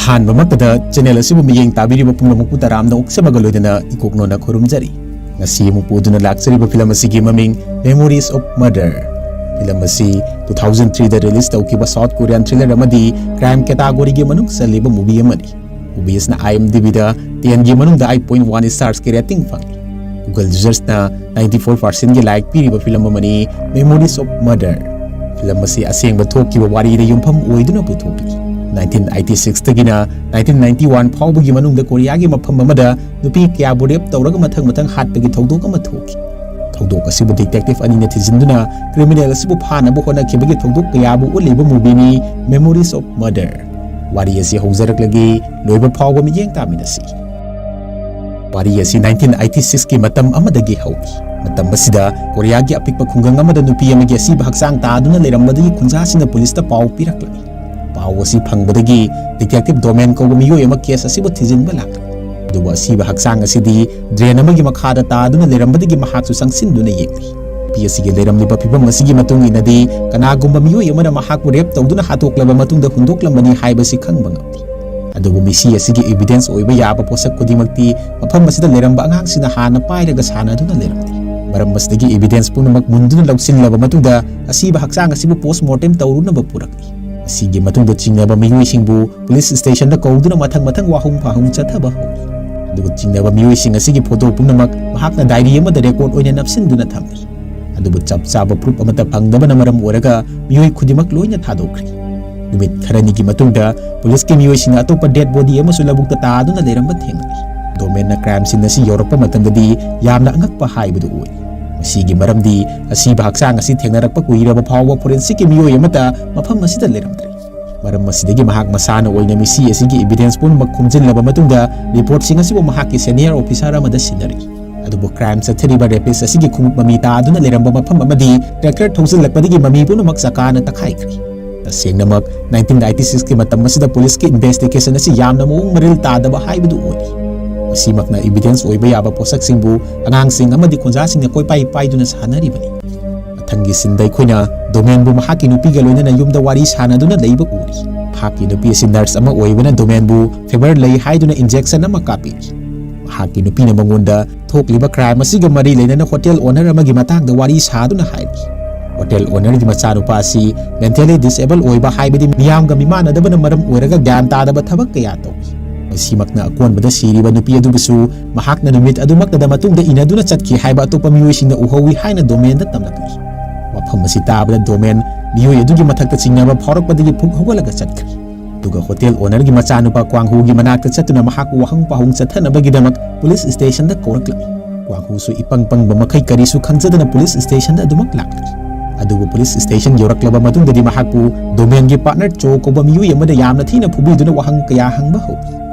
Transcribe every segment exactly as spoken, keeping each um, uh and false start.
ꯑꯍꯥꯟꯕꯃꯛꯇꯗ channel ꯑꯁꯤꯕꯨ ꯃꯤꯠꯌꯦꯡ ꯇꯥꯕꯤꯔꯤꯕ ꯄꯨꯝꯅꯃꯛꯄꯨ ꯇꯔꯥꯝꯅ ꯑꯣꯛꯆꯕꯒ ꯂꯣꯏꯅꯅ ꯏꯀꯣꯛꯅꯣꯅ ꯈꯨꯔꯨꯝꯖꯔꯤ꯫ ꯉꯁꯤ ꯑꯃꯨꯛ ꯄꯨꯗꯨꯅ ꯂꯥꯛꯆꯔꯤꯕ ꯐꯤꯂꯝ ꯑꯁꯤꯒꯤ ꯃꯃꯤꯡ Memories of Murder꯫ ꯐꯤꯂꯝ ꯑꯁꯤ two thousand three ꯗ ꯔꯤꯂꯤꯖ ꯇꯧꯈꯤꯕ ꯁꯥꯎꯠ ꯀꯣꯔꯤꯌꯥꯟ ꯊ꯭ꯔꯤꯂꯔ ꯑꯃꯗꯤ ꯀ꯭ꯔꯥꯏꯝ ꯀꯦꯇꯥꯒꯣꯔꯤꯒꯤ ꯃꯅꯨꯡ ꯆꯜꯂꯤꯕ ꯃꯨꯚꯤ ꯑꯃꯅꯤ꯫ ꯃꯨꯚꯤ ꯑꯁꯤꯅ IMDb ꯗ ten ꯒꯤ ꯃꯅꯨꯡꯗ eight point one stars ꯀꯤ ꯔꯦꯇꯤꯡ ꯐꯪꯂꯤ꯫ Google ꯌꯨꯖꯔꯁꯅ ninety four percent ꯒꯤ ꯂꯥꯏꯛ ꯄꯤꯔꯤꯕ ꯐꯤꯂꯝ ꯑꯃꯅꯤ Memories of Murder꯫ ꯐꯤꯂꯝ ꯑꯁꯤ ꯑꯁꯦꯡꯕ ꯊꯣꯛꯈꯤꯕ ꯋꯥꯔꯤꯗ ꯌꯨꯝꯐꯝ ꯑꯣꯏꯗꯨꯅ ꯄꯨꯊꯣꯛꯂꯤ꯫ Nineteen eighty six ꯗꯒꯤꯅ nineteen ninety one ꯐꯥꯎꯕꯒꯤ ꯃꯅꯨꯡꯗ ꯀꯣꯔꯤꯌꯥꯒꯤ ꯃꯐꯝ ꯑꯃꯗ ꯅꯨꯄꯤ ꯀꯌꯥꯕꯨ ꯔꯦꯞ ꯇꯧꯔꯒ ꯃꯊꯪ ꯃꯊꯪ ꯍꯥꯠꯄꯒꯤ ꯊꯧꯗꯣꯛ ꯑꯃ ꯊꯣꯛꯈꯤ꯫ ꯊꯧꯗꯣꯛ ꯑꯁꯤꯕꯨ ꯗꯤꯇꯦꯛꯇꯤꯚ ꯑꯅꯤꯅ ꯊꯤꯖꯤꯟꯗꯨꯅ ꯀ꯭ꯔꯤꯃꯤꯅꯦꯜ ꯑꯁꯤꯕꯨ ꯐꯥꯅꯕ ꯍꯣꯠꯅꯈꯤꯕꯒꯤ ꯊꯧꯗꯣꯛ ꯀꯌꯥꯕꯨ ꯎꯠꯂꯤꯕ ꯃꯨꯚꯤꯅꯤ Memories of Murder꯫ ꯋꯥꯔꯤ ꯑꯁꯤ ꯍꯧꯖꯔꯛꯂꯒꯦ, ꯂꯣꯏꯕ ꯐꯥꯎꯕ ꯃꯤꯠꯌꯦꯡ ꯇꯥꯃꯤꯟꯅꯁꯤ꯫ ꯋꯥꯔꯤ ꯑꯁꯤ nineteen eighty six ꯀꯤ ꯃꯇꯝ ꯑꯃꯗꯒꯤ ꯍꯧꯏ꯫ ꯃꯇꯝ ꯑꯁꯤꯗ ꯀꯣꯔꯤꯌꯥꯒꯤ ꯑꯄꯤꯛꯄ ꯈꯨꯡꯒꯪ ꯑꯃꯗ ꯅꯨꯄꯤ ꯑꯃꯒꯤ ꯑꯁꯤꯕ ꯍꯛꯆꯥꯡ ꯇꯥꯗꯨꯅ ꯂꯩꯔꯝꯕꯗꯒꯤ ꯈꯨꯟꯖꯥꯁꯤꯡꯅ ꯄꯨꯂꯤꯁꯇ ꯄꯥꯎ ꯄꯤꯔꯛꯂꯝꯃꯤ꯫ ꯄꯥꯎ ꯑꯁꯤ ꯐꯪꯕꯗꯒꯤ ꯗꯤꯇꯦꯛꯇꯤꯚ ꯗꯣꯃꯦꯟ ꯀꯧꯕ ꯃꯤꯑꯣꯏ ꯑꯃ ꯀꯦꯁ ꯑꯁꯤꯕꯨ ꯊꯤꯖꯤꯟꯕ ꯂꯥꯛꯂꯤ꯫ ꯑꯗꯨꯕꯨ ꯑꯁꯤꯕ ꯍꯛꯆꯥꯡ ꯑꯁꯤꯗꯤ ꯗ꯭ꯔꯦꯟ ꯑꯃꯒꯤ ꯃꯈꯥꯗ ꯇꯥꯗꯨꯅ ꯂꯩꯔꯝꯕꯗꯒꯤ ꯃꯍꯥꯛꯁꯨ ꯆꯪꯁꯤꯟꯗꯨꯅ ꯌꯦꯡꯂꯤ꯫ ꯅꯨꯄꯤ ꯑꯁꯤꯒꯤ ꯂꯩꯔꯝꯂꯤꯕ ꯐꯤꯕꯝ ꯑꯁꯤꯒꯤ ꯃꯇꯨꯡ ꯏꯟꯅꯗꯤ ꯀꯅꯥꯒꯨꯝꯕ ꯃꯤꯑꯣꯏ ꯑꯃꯅ ꯃꯍꯥꯛꯄꯨ ꯔꯦꯞ ꯇꯧꯗꯨꯅ ꯍꯥꯠꯇꯣꯛꯂꯕ ꯃꯇꯨꯡꯗ ꯍꯨꯟꯗꯣꯛꯂꯝꯕꯅꯤ ꯍꯥꯏꯕꯁꯤ ꯈꯪꯕ ꯉꯝꯂꯤ꯫ ꯑꯗꯨꯕꯨ ꯃꯤꯁꯤ ꯑꯁꯤꯒꯤ ꯏꯚꯤꯗꯦꯟꯁ ꯑꯣꯏꯕ ꯌꯥꯕ ꯄꯣꯠꯁꯛ ꯈꯨꯗꯤꯡꯃꯛꯇꯤ ꯃꯐꯝ ꯑꯁꯤꯗ ꯂꯩꯔꯝꯕ ꯑꯉꯥꯡꯁꯤꯡꯅ ꯍꯥꯟꯅ ꯄꯥꯏꯔꯒ ꯁꯥꯟꯅꯗꯨꯅ ꯂꯩꯔꯝꯂꯤ꯫ ꯃꯔꯝ ꯑꯁꯤꯗꯒꯤ ꯏꯚꯤꯗꯦꯟꯁ ꯄꯨꯝꯅꯃꯛ ꯃꯨꯟꯗꯨꯅ ꯂꯧꯁꯤꯜꯂꯕ ꯃꯇꯨꯡꯗ ꯑꯁꯤꯕ ꯍꯛꯆꯥꯡ ꯑꯁꯤꯕꯨ ꯄꯣꯁꯃꯣꯔꯇꯦꯝ ꯇꯧꯔꯨꯅꯕ ꯄꯨꯔꯛꯂꯤ꯫ ꯑꯁꯤꯒꯤ ꯃꯇꯨꯡꯗ ꯆꯤꯡꯅꯕ ꯃꯤꯑꯣꯏꯁꯤꯡꯕꯨ ꯄꯨꯂꯤꯁ ꯁ꯭ꯇꯦꯁꯟꯗ ꯀꯧꯗꯨꯅ ꯃꯊꯪ ꯃꯊꯪ ꯋꯥꯍꯪ ꯐꯍꯪ ꯆꯠꯊꯕ ꯍꯧꯏ꯫ ꯑꯗꯨꯒ ꯆꯤꯡꯅꯕ ꯃꯤꯑꯣꯏꯁꯤꯡ ꯑꯁꯤꯒꯤ ꯐꯣꯇꯣ ꯄꯨꯝꯅꯃꯛ ꯃꯍꯥꯛꯅ ꯗꯥꯏꯔꯤ ꯑꯃꯗ ꯔꯦꯀꯣꯔꯗ ꯑꯣꯏꯅ ꯅꯞꯁꯤꯟꯗꯨꯅ ꯊꯝꯂꯤ꯫ ꯑꯗꯨꯕꯨ ꯆꯞ ꯆꯥꯕ ꯄ꯭ꯔꯨꯐ ꯑꯃꯠꯇ ꯐꯪꯗꯕꯅ ꯃꯔꯝ ꯑꯣꯏꯔꯒ ꯃꯤꯑꯣꯏ ꯈꯨꯗꯤꯡꯃꯛ ꯂꯣꯏꯅ ꯊꯥꯗꯣꯛꯈ꯭ꯔꯤ꯫ ꯅꯨꯃꯤꯠ ꯈꯔꯅꯤꯒꯤ ꯃꯇꯨꯡꯗ ꯄꯨꯂꯤꯁꯀꯤ ꯃꯤꯑꯣꯏꯁꯤꯡꯅ ꯑꯇꯣꯞꯄ ꯗꯦꯗ ꯕꯣꯗꯤ ꯑꯃꯁꯨ ꯂꯧꯕꯨꯛꯇ ꯇꯥꯗꯨꯅ ꯂꯩꯔꯝꯕ ꯊꯦꯡꯅꯔꯤ꯫ ꯗꯣꯃꯦꯟꯅ ꯀ꯭ꯔꯥꯏꯝ ꯁꯤꯟ ꯑꯁꯤ ꯌꯧꯔꯛꯄ ꯃꯇꯝꯗꯗꯤ ꯌꯥꯝꯅ ꯑꯉꯛꯄ ꯍꯥꯏꯕꯗꯨ ꯑꯣꯏ꯫ ꯃꯁꯤꯒꯤ ꯃꯔꯝꯗꯤ ꯑꯁꯤꯕ ꯍꯛꯆꯥꯡ ꯑꯁꯤ ꯊꯦꯡꯅꯔꯛꯄ ꯀꯨꯏꯔꯕ ꯐꯥꯎꯕ ꯐꯣꯔꯦꯟꯁꯤꯛꯀꯤ ꯃꯤꯑꯣꯏ ꯑꯃꯠꯇ ꯃꯐꯝ ꯑꯁꯤꯗ ꯂꯩꯔꯝꯗ꯭ꯔꯤ꯫ ꯃꯔꯝ ꯑꯁꯤꯗꯒꯤ ꯃꯍꯥꯛ ꯃꯁꯥꯅ ꯑꯣꯏꯅ ꯃꯤꯁꯤ ꯑꯁꯤꯒꯤ ꯏꯚꯤꯗꯦꯟꯁ ꯄꯨꯝꯅꯃꯛ ꯈꯣꯝꯖꯤꯜꯂꯕ ꯃꯇꯨꯡꯗ ꯔꯤꯄꯣꯔꯠꯁꯤꯡ ꯑꯁꯤꯕꯨ ꯃꯍꯥꯛꯀꯤ ꯁꯦꯅꯤꯌꯔ ꯑꯣꯐꯤꯁꯥꯔ ꯑꯃꯗ ꯁꯤꯟꯅꯔꯤ꯫ ꯑꯗꯨꯕꯨ ꯀ꯭ꯔꯥꯏꯝ ꯆꯠꯊꯔꯤꯕ ꯔꯦꯄꯤꯁ ꯑꯁꯤꯒꯤ ꯈꯣꯡꯎꯞ ꯃꯃꯤ ꯇꯥꯗꯨꯅ ꯂꯩꯔꯝꯕ ꯃꯐꯝ ꯑꯃꯗꯤ ꯇ꯭ꯔꯦꯛꯇꯔ ꯊꯧꯖꯤꯜꯂꯛꯄꯗꯒꯤ ꯃꯃꯤ ꯄꯨꯝꯅꯃꯛ ꯆꯀꯥꯅ ꯇꯛꯈꯥꯏꯈ꯭ꯔꯦ꯫ ꯇꯁꯦꯡꯅꯃꯛ nineteen eighty six ꯀꯤ ꯃꯇꯝ ꯑꯁꯤꯗ ꯄꯨꯂꯤꯁꯀꯤ ꯏꯟꯚꯦꯁꯇꯤꯒꯦꯁꯟ ꯑꯁꯤ ꯌꯥꯝꯅ ꯃꯑꯣꯡ ꯃꯔꯤꯜ ꯇꯥꯗꯕ ꯍꯥꯏꯕꯗꯨ ꯑꯣꯏꯔꯤ꯫ ꯃꯁꯤꯃꯛꯅ ꯏꯚꯤꯗꯦꯟꯁ ꯑꯣꯏꯕ ꯌꯥꯕ ꯄꯣꯠꯁꯛꯁꯤꯡꯕꯨ ꯑꯉꯥꯡꯁꯤꯡ ꯑꯃꯗꯤ ꯈꯨꯟꯖꯥꯁꯤꯡꯅ ꯀꯣꯏꯄꯥꯏ ꯄꯥꯏꯗꯨꯅ ꯁꯥꯟꯅꯔꯤꯕꯅꯤ꯫ ꯃꯊꯪꯒꯤ ꯁꯤꯟꯗ ꯑꯩꯈꯣꯏꯅ ꯗꯣꯃꯦꯟꯕꯨ ꯃꯍꯥꯛꯀꯤ ꯅꯨꯄꯤꯒ ꯂꯣꯏꯅꯅ ꯌꯨꯝꯗ ꯋꯥꯔꯤ ꯁꯥꯟꯅꯗꯨꯅ ꯂꯩꯕ ꯎꯔꯤ꯫ ꯃꯍꯥꯛꯀꯤ ꯅꯨꯄꯤ ꯑꯁꯤ ꯅꯔꯁ ꯑꯃ ꯑꯣꯏꯕꯅ ꯗꯣꯃꯦꯟꯕꯨ ꯐꯤꯚꯔ ꯂꯩ ꯍꯥꯏꯗꯨꯅ ꯏꯟꯖꯦꯛꯁꯟ ꯑꯃ ꯀꯥꯞꯄꯤ꯫ ꯃꯍꯥꯛꯀꯤ ꯅꯨꯄꯤꯅ ꯃꯉꯣꯟꯗ ꯊꯣꯛꯂꯤꯕ ꯀ꯭ꯔꯥꯏꯝ ꯑꯁꯤꯒ ꯃꯔꯤ ꯂꯩꯅꯅ ꯍꯣꯇꯦꯜ ꯑꯣꯅꯔ ꯑꯃꯒꯤ ꯃꯇꯥꯡꯗ ꯋꯥꯔꯤ ꯁꯥꯗꯨꯅ ꯍꯥꯏꯔꯤ꯫ ꯍꯣꯇꯦꯜ ꯑꯣꯅꯔꯒꯤ ꯃꯆꯥꯅꯨꯄꯥ ꯑꯁꯤ ꯃꯦꯟꯇꯦꯂꯤ ꯗꯤꯁꯑꯦꯕꯜ ꯑꯣꯏꯕ, ꯍꯥꯏꯕꯗꯤ ꯃꯤꯌꯥꯝꯒ ꯃꯤꯃꯥꯟꯅꯗꯕꯅ ꯃꯔꯝ ꯑꯣꯏꯔꯒ ꯒ꯭ꯌꯥꯟ ꯇꯥꯗꯕ ꯊꯕꯛ ꯀꯌꯥ ꯇꯧꯏ꯫ ꯃꯁꯤꯃꯛꯅ ꯑꯀꯣꯟꯕꯗ ꯁꯤꯔꯤꯕ ꯅꯨꯄꯤ ꯑꯗꯨꯕꯨꯁꯨ ꯃꯍꯥꯛꯅ ꯅꯨꯃꯤꯠ ꯑꯗꯨꯃꯛꯇꯗ ꯃꯇꯨꯡꯗ ꯏꯟꯅꯗꯨꯅ ꯆꯠꯈꯤ ꯍꯥꯏꯕ ꯑꯇꯣꯞꯄ ꯃꯤꯑꯣꯏꯁꯤꯡꯅ ꯎꯍꯧꯏ ꯍꯥꯏꯅ ꯗꯣꯃꯦꯟꯗ ꯇꯝꯂꯛꯂꯤ꯫ ꯋꯥꯐꯝ ꯑꯁꯤ ꯇꯥꯕꯗ ꯗꯣꯃꯦꯟ ꯃꯤꯑꯣꯏ ꯑꯗꯨꯒꯤ ꯃꯊꯛꯇ ꯆꯤꯡꯅꯕ ꯐꯥꯎꯔꯛꯄꯗꯒꯤ ꯐꯨꯛ ꯍꯧꯒꯠꯂꯒ ꯆꯠꯈ꯭ꯔꯦ꯫ ꯑꯗꯨꯒ ꯍꯣꯇꯦꯜ ꯑꯣꯅꯔꯒꯤ ꯃꯆꯥꯅꯨꯄꯥ ꯀ꯭ꯋꯥꯡꯍꯨꯒꯤ ꯃꯅꯥꯛꯇ ꯆꯠꯇꯨꯅ ꯃꯍꯥꯛꯄꯨ ꯋꯥꯍꯪ ꯄꯥꯎꯍꯪ ꯆꯠꯊꯅꯕꯒꯤꯗꯃꯛ ꯄꯨꯂꯤꯁ ꯁ꯭ꯇꯦꯁꯟꯗ ꯀꯧꯔꯛꯂꯝꯃꯤ꯫ ꯀ꯭ꯋꯥꯡꯍꯨꯁꯨ ꯏꯄꯪ ꯄꯪꯕ ꯃꯈꯩ ꯀꯔꯤꯁꯨ ꯈꯪꯖꯗꯅ ꯄꯨꯂꯤꯁ ꯁ꯭ꯇꯦꯁꯟꯗ ꯑꯗꯨꯃꯛ ꯂꯥꯛꯂꯤ꯫ ꯑꯗꯨꯕꯨ ꯄꯨꯂꯤꯁ ꯁ꯭ꯇꯦꯁꯟ ꯌꯧꯔꯛꯂꯕ ꯃꯇꯨꯡꯗꯗꯤ ꯃꯍꯥꯛꯄꯨ ꯗꯣꯃꯦꯟꯒꯤ ꯄꯥꯔꯠꯅꯔ ꯆꯣ ꯀꯧꯕ ꯃꯤꯑꯣꯏ ꯑꯃꯗ ꯌꯥꯝꯅ ꯊꯤꯅ ꯐꯨꯕꯤꯗꯨꯅ ꯋꯥꯍꯪ ꯀꯌꯥ ꯍꯪꯕ ꯍꯧꯏ꯫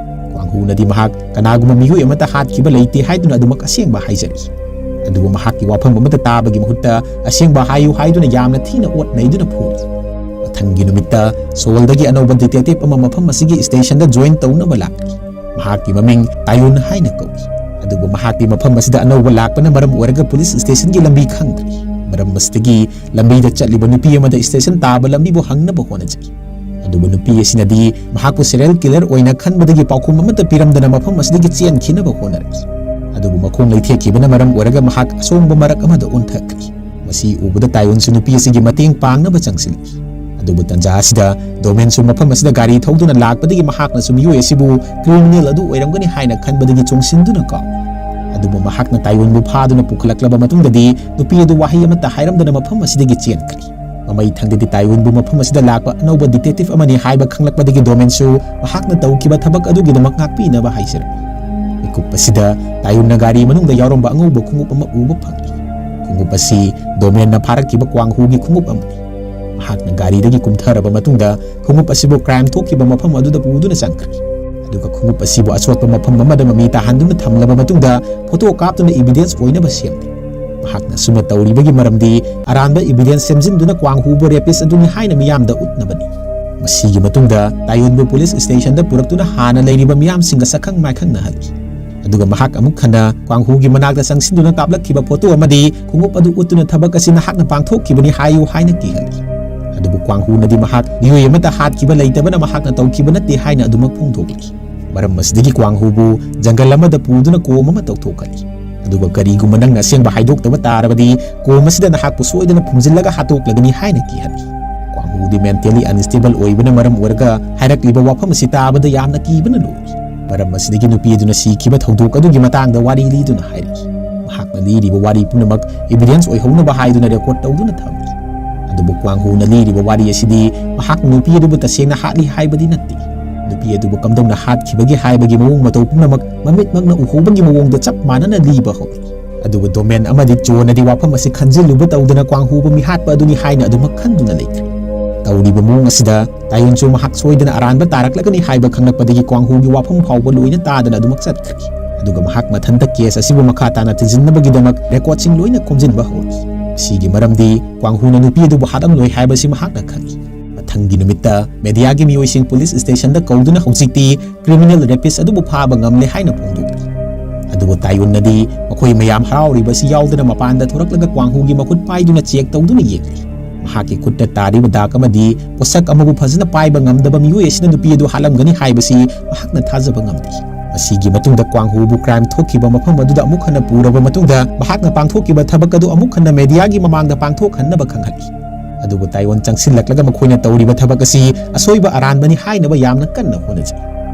ꯀ꯭ꯋꯥꯡꯍꯨꯅꯗꯤ ꯃꯍꯥꯛ ꯀꯅꯥꯒꯨꯝꯕ ꯃꯤꯑꯣꯏ ꯑꯃꯠꯇ ꯍꯥꯠꯈꯤꯕ ꯂꯩꯇꯦ ꯍꯥꯏꯗꯨꯅ ꯑꯗꯨꯃꯛ ꯑꯁꯦꯡꯕ ꯍꯥꯏꯖꯔꯤ꯫ ꯑꯗꯨꯕꯨ ꯃꯍꯥꯛꯀꯤ ꯋꯥꯐꯝ ꯑꯃꯠꯇ ꯇꯥꯕꯒꯤ ꯃꯍꯨꯠꯇ ꯑꯁꯦꯡꯕ ꯍꯥꯏꯌꯨ ꯍꯥꯏꯗꯨꯅ ꯌꯥꯝꯅ ꯊꯤꯅ ꯑꯣꯠ ꯅꯩꯗꯨꯅ ꯐꯨꯔꯤ꯫ ꯃꯊꯪꯒꯤ ꯅꯨꯃꯤꯠꯇ ꯁꯣꯜꯗꯒꯤ ꯑꯅꯧꯕ ꯗꯤꯇꯦꯛꯇꯤꯚ ꯑꯃ ꯃꯐꯝ ꯑꯁꯤꯒꯤ ꯁ꯭ꯇꯦꯁꯟꯗ ꯖꯣꯏꯟ ꯇꯧꯅꯕ ꯂꯥꯛꯂꯤ꯫ ꯃꯍꯥꯛꯀꯤ ꯃꯃꯤꯡ ꯇꯥꯌꯨꯟ ꯍꯥꯏꯅ ꯀꯧꯏ꯫ ꯑꯗꯨꯕꯨ ꯃꯍꯥꯛꯇꯤ ꯃꯐꯝ ꯑꯁꯤꯗ ꯑꯅꯧꯕ ꯂꯥꯛꯄꯅ ꯃꯔꯝ ꯑꯣꯏꯔꯒ ꯄꯨꯂꯤꯁ ꯁ꯭ꯇꯦꯁꯟꯒꯤ ꯂꯝꯕꯤ ꯈꯪꯗ꯭ꯔꯤ꯫ ꯃꯔꯝ ꯑꯁꯤꯗꯒꯤ ꯂꯝꯕꯤꯗ ꯆꯠꯂꯤꯕ ꯅꯨꯄꯤ ꯑꯃꯗ ꯁ꯭ꯇꯦꯁꯟ ꯇꯥꯕ ꯂꯝꯕꯤꯕꯨ ꯍꯪꯅꯕ ꯍꯣꯠꯅꯖꯩ꯫ ꯑꯗꯨꯕꯨ ꯅꯨꯄꯤ ꯑꯁꯤꯅꯗꯤ ꯃꯍꯥꯛꯄꯨ ꯁꯦꯔꯤꯌꯦꯜ ꯀꯤꯂꯔ ꯑꯣꯏꯅ ꯈꯟꯕꯗꯒꯤ ꯄꯥꯎꯈꯨꯝ ꯑꯃꯠꯇ ꯄꯤꯔꯝꯗꯅ ꯃꯐꯝ ꯑꯁꯤꯗꯒꯤ ꯆꯦꯟꯈꯤꯅꯕ ꯍꯣꯠꯅꯔꯛꯏ꯫ ꯑꯗꯨꯕꯨ ꯃꯈꯣꯡ ꯂꯩꯊꯦꯛꯈꯤꯕꯅ ꯃꯔꯝ ꯑꯣꯏꯔꯒ ꯃꯍꯥꯛ ꯑꯁꯣꯡꯕ ꯃꯔꯛ ꯑꯃꯗ ꯑꯣꯟꯊꯈ꯭ꯔꯤ꯫ ꯃꯁꯤ ꯎꯕꯗ ꯇꯥꯌꯨꯟꯁꯨ ꯅꯨꯄꯤ ꯑꯁꯤꯒꯤ ꯃꯇꯦꯡ ꯄꯥꯡꯅꯕ ꯆꯪꯁꯤꯜꯂꯛꯏ꯫ ꯑꯗꯨꯕꯨ ꯇꯟꯖꯥ ꯑꯁꯤꯗ ꯗꯣꯃꯦꯟꯁꯨ ꯃꯐꯝ ꯑꯁꯤꯗ ꯒꯥꯔꯤ ꯊꯧꯗꯨꯅ ꯂꯥꯛꯄꯗꯒꯤ ꯃꯍꯥꯛꯅꯁꯨ ꯃꯤꯑꯣꯏ ꯑꯁꯤꯕꯨ ꯀ꯭ꯔꯤꯃꯤꯅꯦꯜ ꯑꯗꯨ ꯑꯣꯏꯔꯝꯒꯅꯤ ꯍꯥꯏꯅ ꯈꯟꯕꯗꯒꯤ ꯆꯣꯡꯁꯤꯟꯗꯨꯅ ꯀꯥꯎꯏ꯫ ꯑꯗꯨꯕꯨ ꯃꯍꯥꯛꯅ ꯇꯥꯌꯨꯟꯕꯨ ꯐꯥꯗꯨꯅ ꯄꯨꯈꯠꯂꯛꯂꯕ ꯃꯇꯨꯡꯗꯗꯤ ꯅꯨꯄꯤ ꯑꯗꯨ ꯋꯥꯍꯩ ꯑꯃꯠꯇ ꯍꯥꯏꯔꯝꯗꯅ ꯃꯐꯝ ꯑꯁꯤꯗꯒꯤ ꯆꯦꯟꯈ꯭ꯔꯦ꯫ ꯃꯃꯩ ꯊꯪꯗꯗꯤ ꯇꯥꯌꯨꯟꯕꯨ ꯃꯐꯝ ꯑꯁꯤꯗ ꯂꯥꯛꯄ ꯑꯅꯧꯕ ꯗꯤꯇꯦꯛꯇꯤꯚ ꯑꯃꯅꯤ ꯍꯥꯏꯕ ꯈꯪꯂꯛꯄꯗꯒꯤ ꯗꯣꯃꯦꯟꯁꯨ ꯃꯍꯥꯛꯅ ꯇꯧꯈꯤꯕ ꯊꯕꯛ ꯑꯗꯨꯒꯤꯗꯃꯛ ꯉꯥꯛꯄꯤꯅꯕ ꯍꯥꯏꯖꯔꯝꯃꯤ꯫ ꯃꯤꯀꯨꯞ ꯑꯁꯤꯗ ꯇꯥꯌꯨꯟꯅ ꯒꯥꯔꯤ ꯃꯅꯨꯡꯗ ꯌꯥꯎꯔꯝꯕ ꯑꯉꯧꯕ ꯈꯣꯡꯎꯞ ꯑꯃ ꯎꯕ ꯐꯪꯏ꯫ ꯈꯣꯡꯎꯞ ꯑꯁꯤ ꯗꯣꯃꯦꯟꯅ ꯐꯥꯔꯛꯈꯤꯕ ꯀ꯭ꯋꯥꯡꯍꯨꯒꯤ ꯈꯣꯡꯎꯞ ꯑꯃꯅꯤ꯫ ꯃꯍꯥꯛꯅ ꯒꯥꯔꯤꯗꯒꯤ ꯀꯨꯝꯊꯔꯕ ꯃꯇꯨꯡꯗ ꯈꯣꯡꯎꯞ ꯑꯁꯤꯕꯨ ꯀ꯭ꯔꯥꯏꯝ ꯊꯣꯛꯈꯤꯕ ꯃꯐꯝ ꯑꯗꯨꯗ ꯄꯨꯗꯨꯅ ꯆꯪꯈ꯭ꯔꯦ꯫ ꯑꯗꯨꯒ ꯈꯣꯡꯎꯞ ꯑꯁꯤꯕꯨ ꯑꯆꯣꯠꯄ ꯃꯐꯝ ꯑꯃꯗ ꯃꯃꯤ ꯇꯥꯍꯟꯗꯨꯅ ꯊꯝꯂꯕ ꯃꯇꯨꯡꯗ ꯐꯣꯇꯣ ꯀꯥꯞꯇꯨꯅ ꯏꯚꯤꯗꯦꯟꯁ ꯑꯣꯏꯅꯕ ꯁꯦꯝꯂꯤ꯫ ꯃꯍꯥꯛꯅ ꯑꯁꯨꯝꯅ ꯇꯧꯔꯤꯕꯒꯤ ꯃꯔꯝꯗꯤ ꯑꯔꯥꯟꯕ ꯏꯚꯤꯗꯦꯟꯁ ꯁꯦꯝꯖꯤꯟꯗꯨꯅ ꯀ꯭ꯋꯥꯡꯍꯨꯕꯨ ꯔꯦꯄꯤꯁ ꯑꯗꯨꯅꯤ ꯍꯥꯏꯅ ꯃꯤꯌꯥꯝꯗ ꯎꯠꯅꯕꯅꯤ꯫ ꯃꯁꯤꯒꯤ ꯃꯇꯨꯡꯗ ꯇꯥꯌꯨꯟꯕꯨ ꯄꯨꯂꯤꯁ ꯁ꯭ꯇꯦꯁꯟꯗ ꯄꯨꯔꯛꯇꯨꯅ ꯍꯥꯟꯅ ꯂꯩꯔꯤꯕ ꯃꯤꯌꯥꯝꯁꯤꯡꯒ ꯁꯛꯈꯪ ꯃꯥꯏꯈꯪꯅꯍꯜꯂꯤ꯫ ꯑꯗꯨꯒ ꯃꯍꯥꯛ ꯑꯃꯨꯛ ꯍꯟꯅ ꯀ꯭ꯋꯥꯡꯍꯨꯒꯤ ꯃꯅꯥꯛꯇ ꯆꯪꯁꯤꯟꯗꯨꯅ ꯀꯥꯞꯂꯛꯈꯤꯕ ꯐꯣꯇꯣ ꯑꯃꯗꯤ ꯈꯣꯡꯎꯞ ꯑꯗꯨ ꯎꯠꯇꯨꯅ ꯊꯕꯛ ꯑꯁꯤ ꯅꯍꯥꯛꯅ ꯄꯥꯡꯊꯣꯛꯈꯤꯕꯅꯤ ꯍꯥꯏꯌꯨ ꯍꯥꯏꯅ ꯀꯤꯍꯜꯂꯤ꯫ ꯑꯗꯨꯕꯨ ꯀ꯭ꯋꯥꯡꯍꯨꯅꯗꯤ ꯃꯍꯥꯛ ꯃꯤꯑꯣꯏ ꯑꯃꯠꯇ ꯍꯥꯠꯈꯤꯕ ꯂꯩꯇꯕꯅ ꯃꯍꯥꯛꯅ ꯇꯧꯈꯤꯕ ꯅꯠꯇꯦ ꯍꯥꯏꯅ ꯑꯗꯨꯃꯛ ꯐꯣꯡꯗꯣꯛꯂꯤ꯫ ꯃꯔꯝ ꯑꯁꯤꯗꯒꯤ ꯀ꯭ꯋꯥꯡꯍꯨꯕꯨ ꯖꯪꯒꯜ ꯑꯃꯗ ꯄꯨꯗꯨꯅ ꯀꯣꯝ ꯑꯃ ꯇꯧꯊꯣꯛꯍꯜꯂꯤ꯫ ꯑꯗꯨꯒ ꯀꯔꯤꯒꯨꯝꯕ ꯅꯪꯅ ꯑꯁꯦꯡꯕ ꯍꯥꯏꯗꯣꯛꯇꯕ ꯇꯥꯔꯕꯗꯤ ꯀꯣꯝ ꯑꯁꯤꯗ ꯅꯍꯥꯛꯄꯨ ꯁꯣꯏꯗꯅ ꯐꯨꯝꯖꯤꯜꯂꯒ ꯍꯥꯠꯇꯣꯛꯂꯒꯅꯤ ꯍꯥꯏꯅ ꯀꯤꯍꯜꯂꯤ꯫ ꯀ꯭ꯋꯥꯡꯍꯨꯗꯤ mentally unstable ꯑꯣꯏꯕꯅ ꯃꯔꯝ ꯑꯣꯏꯔꯒ ꯍꯥꯏꯔꯛꯂꯤꯕ ꯋꯥꯐꯝ ꯑꯁꯤ ꯇꯥꯕꯗ ꯌꯥꯝꯅ ꯀꯤꯕꯅ ꯂꯣꯏꯔꯤ꯫ ꯃꯔꯝ ꯑꯁꯤꯗꯒꯤ ꯅꯨꯄꯤ ꯑꯗꯨꯅ ꯁꯤꯈꯤꯕ ꯊꯧꯗꯣꯛ ꯑꯗꯨꯒꯤ ꯃꯇꯥꯡꯗ ꯋꯥꯔꯤ ꯂꯤꯗꯨꯅ ꯍꯥꯏꯔꯛꯏ꯫ ꯃꯍꯥꯛꯅ ꯂꯤꯔꯤꯕ ꯋꯥꯔꯤ ꯄꯨꯝꯅꯃꯛ evidence ꯑꯣꯏꯍꯧꯅꯕ ꯍꯥꯏꯗꯨꯅ record ꯇꯧꯗꯨꯅ ꯊꯝꯂꯤ꯫ ꯑꯗꯨꯕꯨ ꯀ꯭ꯋꯥꯡꯍꯨꯅ ꯂꯤꯔꯤꯕ ꯋꯥꯔꯤ ꯑꯁꯤꯗꯤ ꯃꯍꯥꯛꯅ ꯅꯨꯄꯤ ꯑꯗꯨꯕꯨ ꯇꯁꯦꯡꯅ ꯍꯥꯠꯂꯤ ꯍꯥꯏꯕꯗꯤ ꯅꯠꯇꯦ꯫ ꯅꯨꯄꯤ ꯑꯗꯨꯕꯨ ꯀꯝꯗꯧꯅ ꯍꯥꯠꯈꯤꯕꯒꯦ ꯍꯥꯏꯕꯒꯤ ꯃꯑꯣꯡ ꯃꯇꯧ ꯄꯨꯝꯅꯃꯛ ꯃꯃꯤꯠꯃꯛꯅ ꯎꯍꯧꯕꯒꯤ ꯃꯑꯣꯡꯗ ꯆꯞ ꯃꯥꯟꯅꯅ ꯂꯤꯕ ꯍꯧꯔꯛꯏ꯫ ꯑꯗꯨꯕꯨ ꯗꯣꯃꯦꯟ ꯑꯃꯗꯤ ꯆꯣꯅꯗꯤ ꯋꯥꯐꯝ ꯑꯁꯤ ꯈꯟꯖꯤꯜꯂꯨꯕ ꯇꯧꯗꯅ ꯀ꯭ꯋꯥꯡꯍꯨꯕꯨ ꯃꯤꯍꯥꯠꯄ ꯑꯗꯨꯅꯤ ꯍꯥꯏꯅ ꯑꯗꯨꯃꯛ ꯈꯟꯗꯨꯅ ꯂꯩꯈ꯭ꯔꯦ꯫ ꯇꯧꯔꯤꯕ ꯃꯑꯣꯡ ꯑꯁꯤꯗ ꯇꯥꯌꯣꯟꯁꯨ ꯃꯍꯥꯛ ꯁꯣꯏꯗꯅ ꯑꯔꯥꯟꯕ ꯇꯥꯔꯛꯂꯒꯅꯤ ꯍꯥꯏꯕ ꯈꯪꯂꯛꯄꯗꯒꯤ ꯀ꯭ꯋꯥꯡꯍꯨꯒꯤ ꯋꯥꯐꯝ ꯐꯥꯎꯕ ꯂꯣꯏꯅ ꯇꯥꯗꯅ ꯑꯗꯨꯃꯛ ꯆꯠꯈ꯭ꯔꯦ꯫ ꯑꯗꯨꯒ ꯃꯍꯥꯛ ꯃꯊꯟꯇ case ꯑꯁꯤꯕꯨ ꯃꯈꯥ ꯇꯥꯅ ꯊꯤꯖꯤꯟꯅꯕꯒꯤꯗꯃꯛ recordꯁꯤꯡ ꯂꯣꯏꯅ ꯈꯣꯝꯖꯤꯟꯕ ꯍꯧꯔꯛꯏ꯫ ꯃꯁꯤꯒꯤ ꯃꯔꯝꯗꯤ ꯀ꯭ꯋꯥꯡꯍꯨꯅ ꯅꯨꯄꯤ ꯑꯗꯨꯕꯨ ꯍꯥꯠꯂꯝꯂꯣꯏ ꯍꯥꯏꯕꯁꯤ ꯃꯍꯥꯛꯅ ꯈꯪꯏ꯫ ꯃꯊꯪꯒꯤ ꯅꯨꯃꯤꯠꯇ mediaꯒꯤ ꯃꯤꯑꯣꯏꯁꯤꯡ police stationꯗ ꯀꯧꯗꯨꯅ ꯍꯧꯖꯤꯛꯇꯤ criminal rapist ꯑꯗꯨꯕꯨ ꯐꯥꯕ ꯉꯝꯂꯦ ꯍꯥꯏꯅ ꯐꯣꯡꯗꯣꯛꯂꯤ꯫ ꯑꯗꯨꯕꯨ ꯇꯥꯌꯣꯟꯅꯗꯤ ꯃꯈꯣꯏ ꯃꯌꯥꯝ ꯍꯔꯥꯎꯔꯤꯕ ꯑꯁꯤ ꯌꯥꯎꯗꯅ ꯃꯄꯥꯟꯗ ꯊꯣꯔꯛꯂꯒ ꯀ꯭ꯋꯥꯡꯍꯨꯒꯤ ꯃꯈꯨꯠ ꯄꯥꯏꯗꯨꯅ check ꯇꯧꯗꯨꯅ ꯌꯦꯡꯂꯤ꯫ ꯃꯍꯥꯛꯀꯤ ꯈꯨꯠꯇ ꯇꯥꯔꯤꯕ ꯗꯥꯛ ꯑꯃꯗꯤ ꯄꯣꯠꯁꯛ ꯑꯃꯕꯨ ꯐꯖꯅ ꯄꯥꯏꯕ ꯉꯝꯗꯕ ꯃꯤꯑꯣꯏ ꯑꯁꯤꯅ ꯅꯨꯄꯤ ꯑꯗꯨ ꯍꯥꯠꯂꯝꯒꯅꯤ ꯍꯥꯏꯕꯁꯤ ꯃꯍꯥꯛꯅ ꯊꯥꯖꯕ ꯉꯝꯗꯦ꯫ ꯃꯁꯤꯒꯤ ꯃꯇꯨꯡꯗ ꯀ꯭ꯋꯥꯡꯍꯨꯕꯨ crime ꯊꯣꯛꯈꯤꯕ ꯃꯐꯝ ꯑꯗꯨꯗ ꯑꯃꯨꯛ ꯍꯟꯅ ꯄꯨꯔꯕ ꯃꯇꯨꯡꯗ ꯃꯍꯥꯛꯅ ꯄꯥꯡꯊꯣꯛꯈꯤꯕ ꯊꯕꯛ ꯑꯗꯨ ꯑꯃꯨꯛ ꯍꯟꯅ mediaꯒꯤ ꯃꯃꯥꯡꯗ ꯄꯥꯡꯊꯣꯛꯍꯟꯅꯕ ꯈꯪꯍꯜꯂꯤ꯫ ꯑꯗꯨꯕꯨ ꯇꯥꯌꯣꯟ ꯆꯪꯁꯤꯜꯂꯛꯂꯒ ꯃꯈꯣꯏꯅ ꯇꯧꯔꯤꯕ ꯊꯕꯛ ꯑꯁꯤ ꯑꯁꯣꯏꯕ ꯑꯔꯥꯟꯕꯅꯤ ꯍꯥꯏꯅꯕ ꯌꯥꯝꯅ ꯀꯟꯅ ꯍꯣꯠꯅꯖꯩ꯫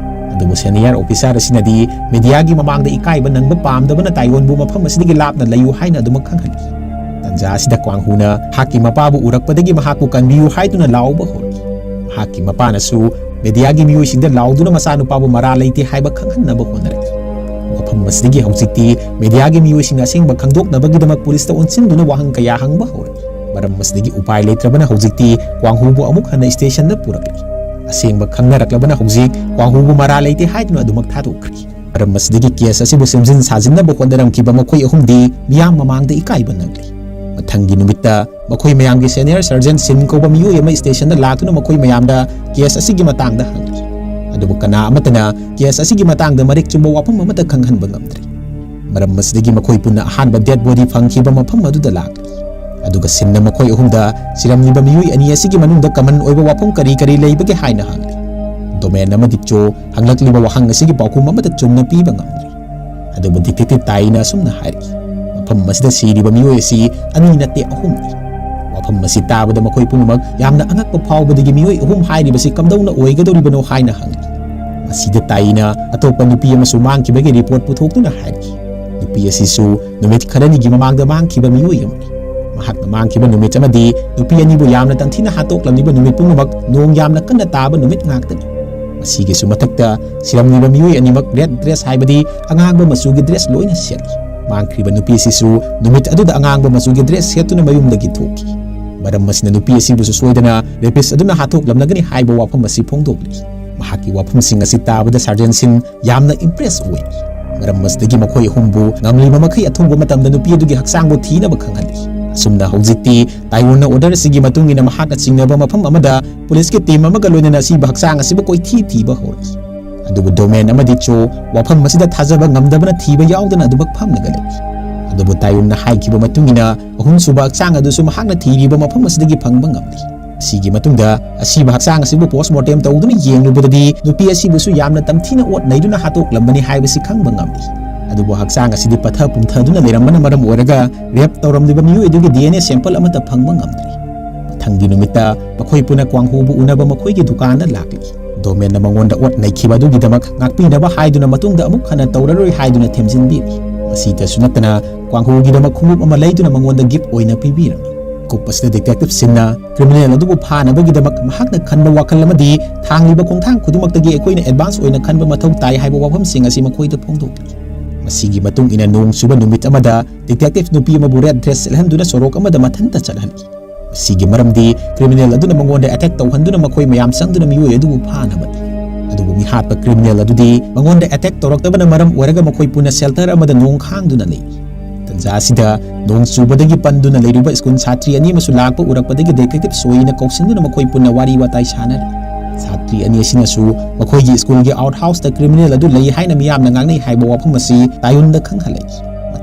ꯑꯗꯨꯕꯨ senior officer ꯑꯁꯤꯅꯗꯤ mediaꯒꯤ ꯃꯃꯥꯡꯗ ꯏꯀꯥꯏꯕ ꯅꯪꯕ ꯄꯥꯝꯗꯕꯅ ꯇꯥꯌꯣꯟꯕꯨ ꯃꯐꯝ ꯑꯁꯤꯗꯒꯤ ꯂꯥꯞꯅ ꯂꯩꯌꯨ ꯍꯥꯏꯅ ꯑꯗꯨꯃꯛ ꯈꯪꯍꯜꯂꯤ꯫ ꯇꯟꯖꯥ ꯑꯁꯤꯗ ꯀ꯭ꯋꯥꯡꯍꯨꯅ ꯃꯍꯥꯛꯀꯤ ꯃꯄꯥꯕꯨ ꯎꯔꯛꯄꯗꯒꯤ ꯃꯍꯥꯛꯄꯨ ꯀꯟꯕꯤꯌꯨ ꯍꯥꯏꯗꯨꯅ ꯂꯥꯎꯕ ꯍꯧꯔꯛꯏ꯫ ꯃꯍꯥꯛꯀꯤ ꯃꯄꯥꯅꯁꯨ mediaꯒꯤ ꯃꯤꯑꯣꯏꯁꯤꯡꯗ ꯂꯥꯎꯗꯨꯅ ꯃꯆꯥꯅꯨꯄꯥꯕꯨ ꯃꯔꯥꯜ ꯂꯩꯇꯦ ꯍꯥꯏꯕ ꯈꯪꯍꯟꯅꯕ ꯍꯣꯠꯅꯔꯛꯏ꯫ ꯃꯐꯝ ꯑꯁꯤꯗꯒꯤ ꯍꯧꯖꯤꯛꯇꯤ mediaꯒꯤ ꯃꯤꯑꯣꯏꯁꯤꯡꯅ ꯑꯁꯦꯡꯕ ꯈꯪꯗꯣꯛꯅꯕꯒꯤꯗꯃꯛ policeꯇ ꯑꯣꯟꯁꯤꯟꯗꯨꯅ ꯋꯥꯍꯪ ꯀꯌꯥ ꯍꯪꯕ ꯍꯧꯔꯛꯏ꯫ ꯃꯔꯝ ꯑꯁꯤꯗꯒꯤ ꯎꯄꯥꯏ ꯂꯩꯇ꯭ꯔꯕꯅ ꯍꯧꯖꯤꯛꯇꯤ ꯀ꯭ꯋꯥꯡꯍꯨꯕꯨ ꯑꯃꯨꯛ ꯍꯟꯅ stationꯗ ꯄꯨꯔꯛꯂꯤ꯫ ꯑꯁꯦꯡꯕ ꯈꯪꯅꯔꯛꯂꯕꯅ ꯍꯧꯖꯤꯛ ꯀ꯭ꯋꯥꯡꯍꯨꯕꯨ ꯃꯔꯥꯜ ꯂꯩꯇꯦ ꯍꯥꯏꯗꯨꯅ ꯑꯗꯨꯃꯛ ꯊꯥꯗꯣꯛꯈ꯭ꯔꯤ꯫ ꯃꯔꯝ ꯑꯁꯤꯗꯒꯤ case ꯑꯁꯤꯕꯨ ꯁꯦꯝꯖꯤꯟ ꯁꯥꯖꯤꯟꯅꯕ ꯍꯣꯠꯅꯔꯝꯈꯤꯕ ꯃꯈꯣꯏ ꯑꯍꯨꯝꯗꯤ ꯃꯤꯌꯥꯝ ꯃꯃꯥꯡꯗ ꯏꯀꯥꯏꯕ ꯅꯪꯂꯤ꯫ ꯃꯊꯪꯒꯤ ꯅꯨꯃꯤꯠꯇ ꯃꯈꯣꯏ ꯃꯌꯥꯝꯒꯤ senior sergeant ꯁꯤꯟ ꯀꯧꯕ ꯃꯤꯑꯣꯏ ꯑꯃ stationꯗ ꯂꯥꯛꯇꯨꯅ ꯃꯈꯣꯏ ꯃꯌꯥꯝꯗ case ꯑꯁꯤꯒꯤ ꯃꯇꯥꯡꯗ ꯍꯪꯂꯤ꯫ ꯑꯗꯨꯕꯨ ꯀꯅꯥ ꯑꯃꯠꯇꯅ case ꯑꯁꯤꯒꯤ ꯃꯇꯥꯡꯗ ꯃꯔꯤꯛ ꯆꯨꯝꯕ ꯋꯥꯐꯝ ꯑꯃꯠꯇ ꯈꯪꯍꯟꯕ ꯉꯝꯗ꯭ꯔꯤ꯫ ꯃꯔꯝ ꯑꯁꯤꯗꯒꯤ ꯃꯈꯣꯏ ꯄꯨꯟꯅ ꯑꯍꯥꯟꯕ dead body ꯐꯪꯈꯤꯕ ꯃꯐꯝ ꯑꯗꯨꯗ ꯂꯥꯛꯂꯤ꯫ ꯑꯗꯨꯒ ꯁꯤꯟꯅ ꯃꯈꯣꯏ ꯑꯍꯨꯝꯗ ꯁꯤꯔꯝꯂꯤꯕ ꯃꯤꯑꯣꯏ ꯑꯅꯤ ꯑꯁꯤꯒꯤ ꯃꯅꯨꯡꯗ ꯀꯃꯟ ꯑꯣꯏꯕ ꯋꯥꯐꯝ ꯀꯔꯤ ꯀꯔꯤ ꯂꯩꯕꯒꯦ ꯍꯥꯏꯅ ꯍꯪꯂꯤ꯫ ꯗꯣꯃꯦꯟ ꯑꯃꯗꯤ ꯆꯣ ꯍꯪꯂꯛꯂꯤꯕ ꯋꯥꯍꯪ ꯑꯁꯤꯒꯤ ꯄꯥꯎꯈꯨꯝ ꯑꯃꯠꯇ ꯆꯨꯝꯅ ꯄꯤꯕ ꯉꯝꯗ꯭ꯔꯤ꯫ ꯑꯗꯨꯕꯨ ꯗꯤꯇꯦꯛꯇꯤꯚ ꯇꯥꯏꯅ ꯑꯁꯨꯝꯅ ꯍꯥꯏꯔꯛꯏ, "ꯃꯐꯝ ꯑꯁꯤꯗ ꯁꯤꯔꯤꯕ ꯃꯤꯑꯣꯏ ꯑꯁꯤ ꯑꯅꯤ ꯅꯠꯇꯦ, ꯑꯍꯨꯝꯅꯤ꯫" ꯋꯥꯐꯝ ꯑꯁꯤ ꯇꯥꯕꯗ ꯃꯈꯣꯏ ꯄꯨꯝꯅꯃꯛ ꯌꯥꯝꯅ ꯑꯉꯛꯄ ꯐꯥꯎꯕꯗꯒꯤ ꯃꯤꯑꯣꯏ ꯑꯍꯨꯝ ꯍꯥꯏꯔꯤꯕꯁꯤ ꯀꯝꯗꯧꯅ ꯑꯣꯏꯒꯗꯧꯔꯤꯕꯅꯣ ꯍꯥꯏꯅ ꯍꯪꯂꯤ꯫ ꯃꯁꯤꯗ ꯇꯥꯏꯅ ꯑꯇꯣꯞꯄ ꯅꯨꯄꯤ ꯑꯃꯁꯨ ꯃꯥꯡꯈꯤꯕꯒꯤ ꯔꯤꯄꯣꯔꯠ ꯄꯨꯊꯣꯛꯇꯨꯅ ꯍꯥꯏꯔꯛꯏ, ꯅꯨꯄꯤ ꯑꯁꯤꯁꯨ ꯅꯨꯃꯤꯠ ꯈꯔꯅꯤꯒꯤ ꯃꯃꯥꯡꯗ ꯃꯥꯡꯈꯤꯕ ꯃꯤꯑꯣꯏ ꯑꯃꯅꯤ꯫ ꯃꯍꯥꯛꯅ ꯃꯥꯡꯈꯤꯕ ꯅꯨꯃꯤꯠ ꯑꯃꯗꯤ ꯅꯨꯄꯤ ꯑꯅꯤꯕꯨ ꯌꯥꯝꯅ ꯇꯝꯊꯤꯅ ꯍꯥꯠꯇꯣꯛꯂꯝꯂꯤꯕ ꯅꯨꯃꯤꯠ ꯄꯨꯝꯅꯃꯛ ꯅꯣꯡ ꯌꯥꯝꯅ ꯀꯟꯅ ꯇꯥꯕ ꯅꯨꯃꯤꯠ ꯉꯥꯛꯇꯅꯤ꯫ ꯃꯁꯤꯒꯤꯁꯨ ꯃꯊꯛꯇ ꯁꯤꯔꯝꯂꯤꯕ ꯃꯤꯑꯣꯏ ꯑꯅꯤꯃꯛ ꯔꯦꯗ ꯗ꯭ꯔꯦꯁ, ꯍꯥꯏꯕꯗꯤ ꯑꯉꯥꯡꯕ ꯃꯆꯨꯒꯤ ꯗ꯭ꯔꯦꯁ ꯂꯣꯏꯅ ꯁꯦꯠꯂꯤ꯫ ꯃꯥꯡꯈ꯭ꯔꯤꯕ ꯅꯨꯄꯤ ꯑꯁꯤꯁꯨ ꯅꯨꯃꯤꯠ ꯑꯗꯨꯗ ꯑꯉꯥꯡꯕ ꯃꯆꯨꯒꯤ ꯗ꯭ꯔꯦꯁ ꯁꯦꯠꯇꯨꯅ ꯃꯌꯨꯝꯗꯒꯤ ꯊꯣꯛꯈꯤ꯫ ꯃꯔꯝ ꯑꯁꯤꯅ ꯅꯨꯄꯤ ꯑꯁꯤꯕꯨꯁꯨ ꯁꯣꯏꯗꯅ ꯔꯦꯄꯤꯁ ꯑꯗꯨꯅ ꯍꯥꯠꯇꯣꯛꯂꯝꯂꯒꯅꯤ ꯍꯥꯏꯕ ꯋꯥꯐꯝ ꯑꯁꯤ ꯐꯣꯡꯗꯣꯛꯂꯤ꯫ ꯃꯍꯥꯛꯀꯤ ꯋꯥꯐꯝꯁꯤꯡ ꯑꯁꯤ ꯇꯥꯕꯗ ꯁꯥꯔꯖꯦꯟ ꯁꯤꯟ ꯌꯥꯝꯅ ꯏꯝꯄ꯭ꯔꯦꯁ ꯑꯣꯏ꯫ ꯃꯔꯝ ꯑꯁꯤꯗꯒꯤ ꯃꯈꯣꯏ ꯑꯍꯨꯝꯕꯨ ꯉꯝꯂꯤꯕ ꯃꯈꯩ ꯑꯊꯨꯕ ꯃꯇꯝꯗ ꯅꯨꯄꯤ ꯑꯗꯨꯒꯤ ꯍꯛꯆꯥꯡꯕꯨ ꯊꯤꯅꯕ ꯈꯪꯍꯜꯂꯤ꯫ ꯑꯁꯨꯝꯅ ꯍꯧꯖꯤꯛꯇꯤ ꯇꯥꯏꯌꯣꯟꯅ ꯑꯣꯔꯗꯔ ꯑꯁꯤꯒꯤ ꯃꯇꯨꯡ ꯏꯟꯅ ꯃꯍꯥꯛꯅ ꯆꯤꯡꯅꯕ ꯃꯐꯝ ꯑꯃꯗ ꯄꯨꯂꯤꯁꯀꯤ ꯇꯤꯝ ꯑꯃꯒ ꯂꯣꯏꯅꯅ ꯑꯁꯤꯕ ꯍꯛꯆꯥꯡ ꯑꯁꯤꯕꯨ ꯀꯣꯏꯊꯤ ꯊꯤꯕ ꯍꯧꯔꯛꯏ꯫ ꯑꯗꯨꯕꯨ ꯗꯣꯃꯦꯟ ꯑꯃꯗꯤ ꯆꯣ ꯋꯥꯐꯝ ꯑꯁꯤꯗ ꯊꯥꯖꯕ ꯉꯝꯗꯕꯅ ꯊꯤꯕ ꯌꯥꯎꯗꯅ ꯑꯗꯨꯃꯛ ꯐꯝꯂꯒ ꯂꯩ꯫ ꯑꯗꯨꯕꯨ ꯇꯥꯏꯌꯣꯟꯅ ꯍꯥꯏꯈꯤꯕ ꯃꯇꯨꯡ ꯏꯟꯅ ꯑꯍꯨꯝꯁꯨꯕ ꯍꯛꯆꯥꯡ ꯑꯗꯨꯁꯨ ꯃꯍꯥꯛꯅ ꯊꯤꯔꯤꯕ ꯃꯐꯝ ꯑꯁꯤꯗꯒꯤ ꯐꯪꯕ ꯉꯝꯂꯤ꯫ ꯑꯁꯤꯒꯤ ꯃꯇꯨꯡꯗ ꯑꯁꯤꯕ ꯍꯛꯆꯥꯡ ꯑꯁꯤꯕꯨ ꯄꯣꯁꯃꯣꯔꯇꯦꯝ ꯇꯧꯗꯨꯅ ꯌꯦꯡꯂꯨꯕꯗꯗꯤ ꯅꯨꯄꯤ ꯑꯁꯤꯕꯨꯁꯨ ꯌꯥꯝꯅ ꯇꯝꯊꯤꯅ ꯑꯣꯠ ꯅꯩꯗꯨꯅ ꯍꯥꯠꯇꯣꯛꯂꯝꯕꯅꯤ ꯍꯥꯏꯕꯁꯤ ꯈꯪꯕ ꯉꯝꯂꯤ꯫ ꯑꯗꯨꯕꯨ ꯍꯛꯆꯥꯡ ꯑꯁꯤꯗꯤ ꯄꯠꯊ ꯄꯨꯝꯊꯗꯨꯅ ꯂꯩꯔꯝꯕꯅ ꯃꯔꯝ ꯑꯣꯏꯔꯒ ꯔꯦꯞ ꯇꯧꯔꯝꯂꯤꯕ ꯃꯤꯑꯣꯏ ꯑꯗꯨꯒꯤ ꯗꯤ ꯑꯦꯟ ꯑꯦ ꯁꯦꯝꯄꯜ ꯑꯃꯠꯇ ꯐꯪꯕ ꯉꯝꯗ꯭ꯔꯤ꯫ ꯃꯊꯪꯒꯤ ꯅꯨꯃꯤꯠꯇ ꯃꯈꯣꯏ ꯄꯨꯟꯅ ꯀ꯭ꯋꯥꯡꯍꯨꯕꯨ ꯎꯅꯕ ꯃꯈꯣꯏꯒꯤ ꯗꯨꯀꯥꯟꯗ ꯂꯥꯛꯂꯤ꯫ ꯗꯣꯃꯦꯟꯅ ꯃꯉꯣꯟꯗ ꯑꯣꯠ ꯅꯩꯈꯤꯕ ꯑꯗꯨꯒꯤꯗꯃꯛ ꯉꯥꯛꯄꯤꯅꯕ ꯍꯥꯏꯗꯨꯅ ꯃꯇꯨꯡꯗ ꯑꯃꯨꯛ ꯍꯟꯅ ꯇꯧꯔꯔꯣꯏ ꯍꯥꯏꯗꯨꯅ ꯊꯦꯝꯖꯤꯟꯕꯤꯔꯤ꯫ ꯃꯁꯤꯗꯁꯨ ꯅꯠꯇꯅ ꯀ꯭ꯋꯥꯡꯍꯨꯒꯤꯗꯃꯛ ꯈꯣꯡꯎꯞ ꯑꯃ ꯂꯩꯗꯨꯅ ꯃꯉꯣꯟꯗ ꯒꯤꯐ ꯑꯣꯏꯅ ꯄꯤꯕꯤꯔꯝꯃꯤ꯫ ꯀꯨꯞ ꯑꯁꯤꯗ ꯗꯤꯇꯦꯛꯇꯤꯚ ꯁꯤꯟꯅ ꯀ꯭ꯔꯤꯃꯤꯅꯦꯜ ꯑꯗꯨꯕꯨ ꯐꯥꯅꯕꯒꯤꯗꯃꯛ ꯃꯍꯥꯛꯅ ꯈꯟꯕ ꯋꯥꯈꯜ ꯑꯃꯗꯤ ꯊꯥꯡꯂꯤꯕ ꯈꯣꯡꯊꯥꯡ ꯈꯨꯗꯤꯡꯃꯛꯇꯒꯤ ꯑꯩꯈꯣꯏꯅ ꯑꯦꯗꯚꯥꯟꯁ ꯑꯣꯏꯅ ꯈꯟꯕ ꯃꯊꯧ ꯇꯥꯏ ꯍꯥꯏꯕ ꯋꯥꯐꯝꯁꯤꯡ ꯑꯁꯤ ꯃꯈꯣꯏꯗ ꯐꯣꯡꯗꯣꯛꯂꯤ꯫ ꯃꯁꯤꯒꯤ ꯃꯇꯨꯡ ꯏꯟꯅ ꯅꯣꯡ ꯆꯨꯕ ꯅꯨꯃꯤꯠ ꯑꯃꯗ ꯗꯤꯇꯦꯛꯇꯤꯚ ꯅꯨꯄꯤ ꯑꯃꯕꯨ ꯔꯦꯗ ꯗ꯭ꯔꯦꯁ ꯁꯦꯠꯍꯟꯗꯨꯅ ꯁꯣꯔꯣꯛ ꯑꯃꯗ ꯃꯊꯟꯇ ꯆꯠꯍꯜꯂꯤ꯫ ꯃꯁꯤꯒꯤ ꯃꯔꯝꯗꯤ ꯀ꯭ꯔꯤꯃꯤꯅꯦꯜ ꯑꯗꯨꯅ ꯃꯉꯣꯟꯗ ꯑꯦꯇꯦꯛ ꯇꯧꯍꯟꯗꯨꯅ ꯃꯈꯣꯏ ꯃꯌꯥꯝ ꯆꯪꯗꯨꯅ ꯃꯤꯑꯣꯏ ꯑꯗꯨꯕꯨ ꯐꯥꯅꯕꯅꯤ꯫ ꯑꯗꯨꯕꯨ ꯃꯤꯍꯥꯠꯄ ꯀ꯭ꯔꯤꯃꯤꯅꯦꯜ ꯑꯗꯨꯗꯤ ꯃꯉꯣꯟꯗ ꯑꯦꯇꯦꯛ ꯇꯧꯔꯛꯇꯕꯅ ꯃꯔꯝ ꯑꯣꯏꯔꯒ ꯃꯈꯣꯏ ꯄꯨꯟꯅ ꯁꯦꯜꯇꯔ ꯑꯃꯗ ꯅꯣꯡ ꯈꯥꯡꯗꯨꯅ ꯂꯩ꯫ ꯇꯟꯖꯥ ꯑꯁꯤꯗ ꯅꯣꯡ ꯆꯨꯕꯗꯒꯤ ꯄꯟꯗꯨꯅ ꯂꯩꯔꯤꯕ ꯁ꯭ꯀꯨꯜ ꯁꯥꯇ꯭ꯔꯤ ꯑꯅꯤ ꯑꯃꯁꯨ ꯂꯥꯛꯄ ꯎꯔꯛꯄꯗꯒꯤ ꯗꯤꯇꯦꯛꯇꯤꯚ ꯁꯣꯏꯅ ꯀꯧꯁꯤꯟꯗꯨꯅ ꯃꯈꯣꯏ ꯄꯨꯟꯅ ꯋꯥꯔꯤ ꯋꯥꯇꯥꯏ ꯁꯥꯟꯅꯔꯤ꯫ ꯁꯥꯇ꯭ꯔꯤ ꯑꯅꯤ ꯑꯁꯤꯅꯁꯨ ꯃꯈꯣꯏꯒꯤ ꯁ꯭ꯀꯨꯜꯒꯤ ꯑꯥꯎꯠ ꯍꯥꯎꯁꯇ ꯀ꯭ꯔꯤꯃꯤꯅꯦꯜ ꯑꯗꯨ ꯂꯩ ꯍꯥꯏꯅ ꯃꯤꯌꯥꯝꯅ ꯉꯥꯡꯅꯩ ꯍꯥꯏꯕ ꯋꯥꯐꯝ ꯑꯁꯤ ꯇꯥꯌꯨꯟꯗ ꯈꯪꯍꯜꯂꯛꯏ꯫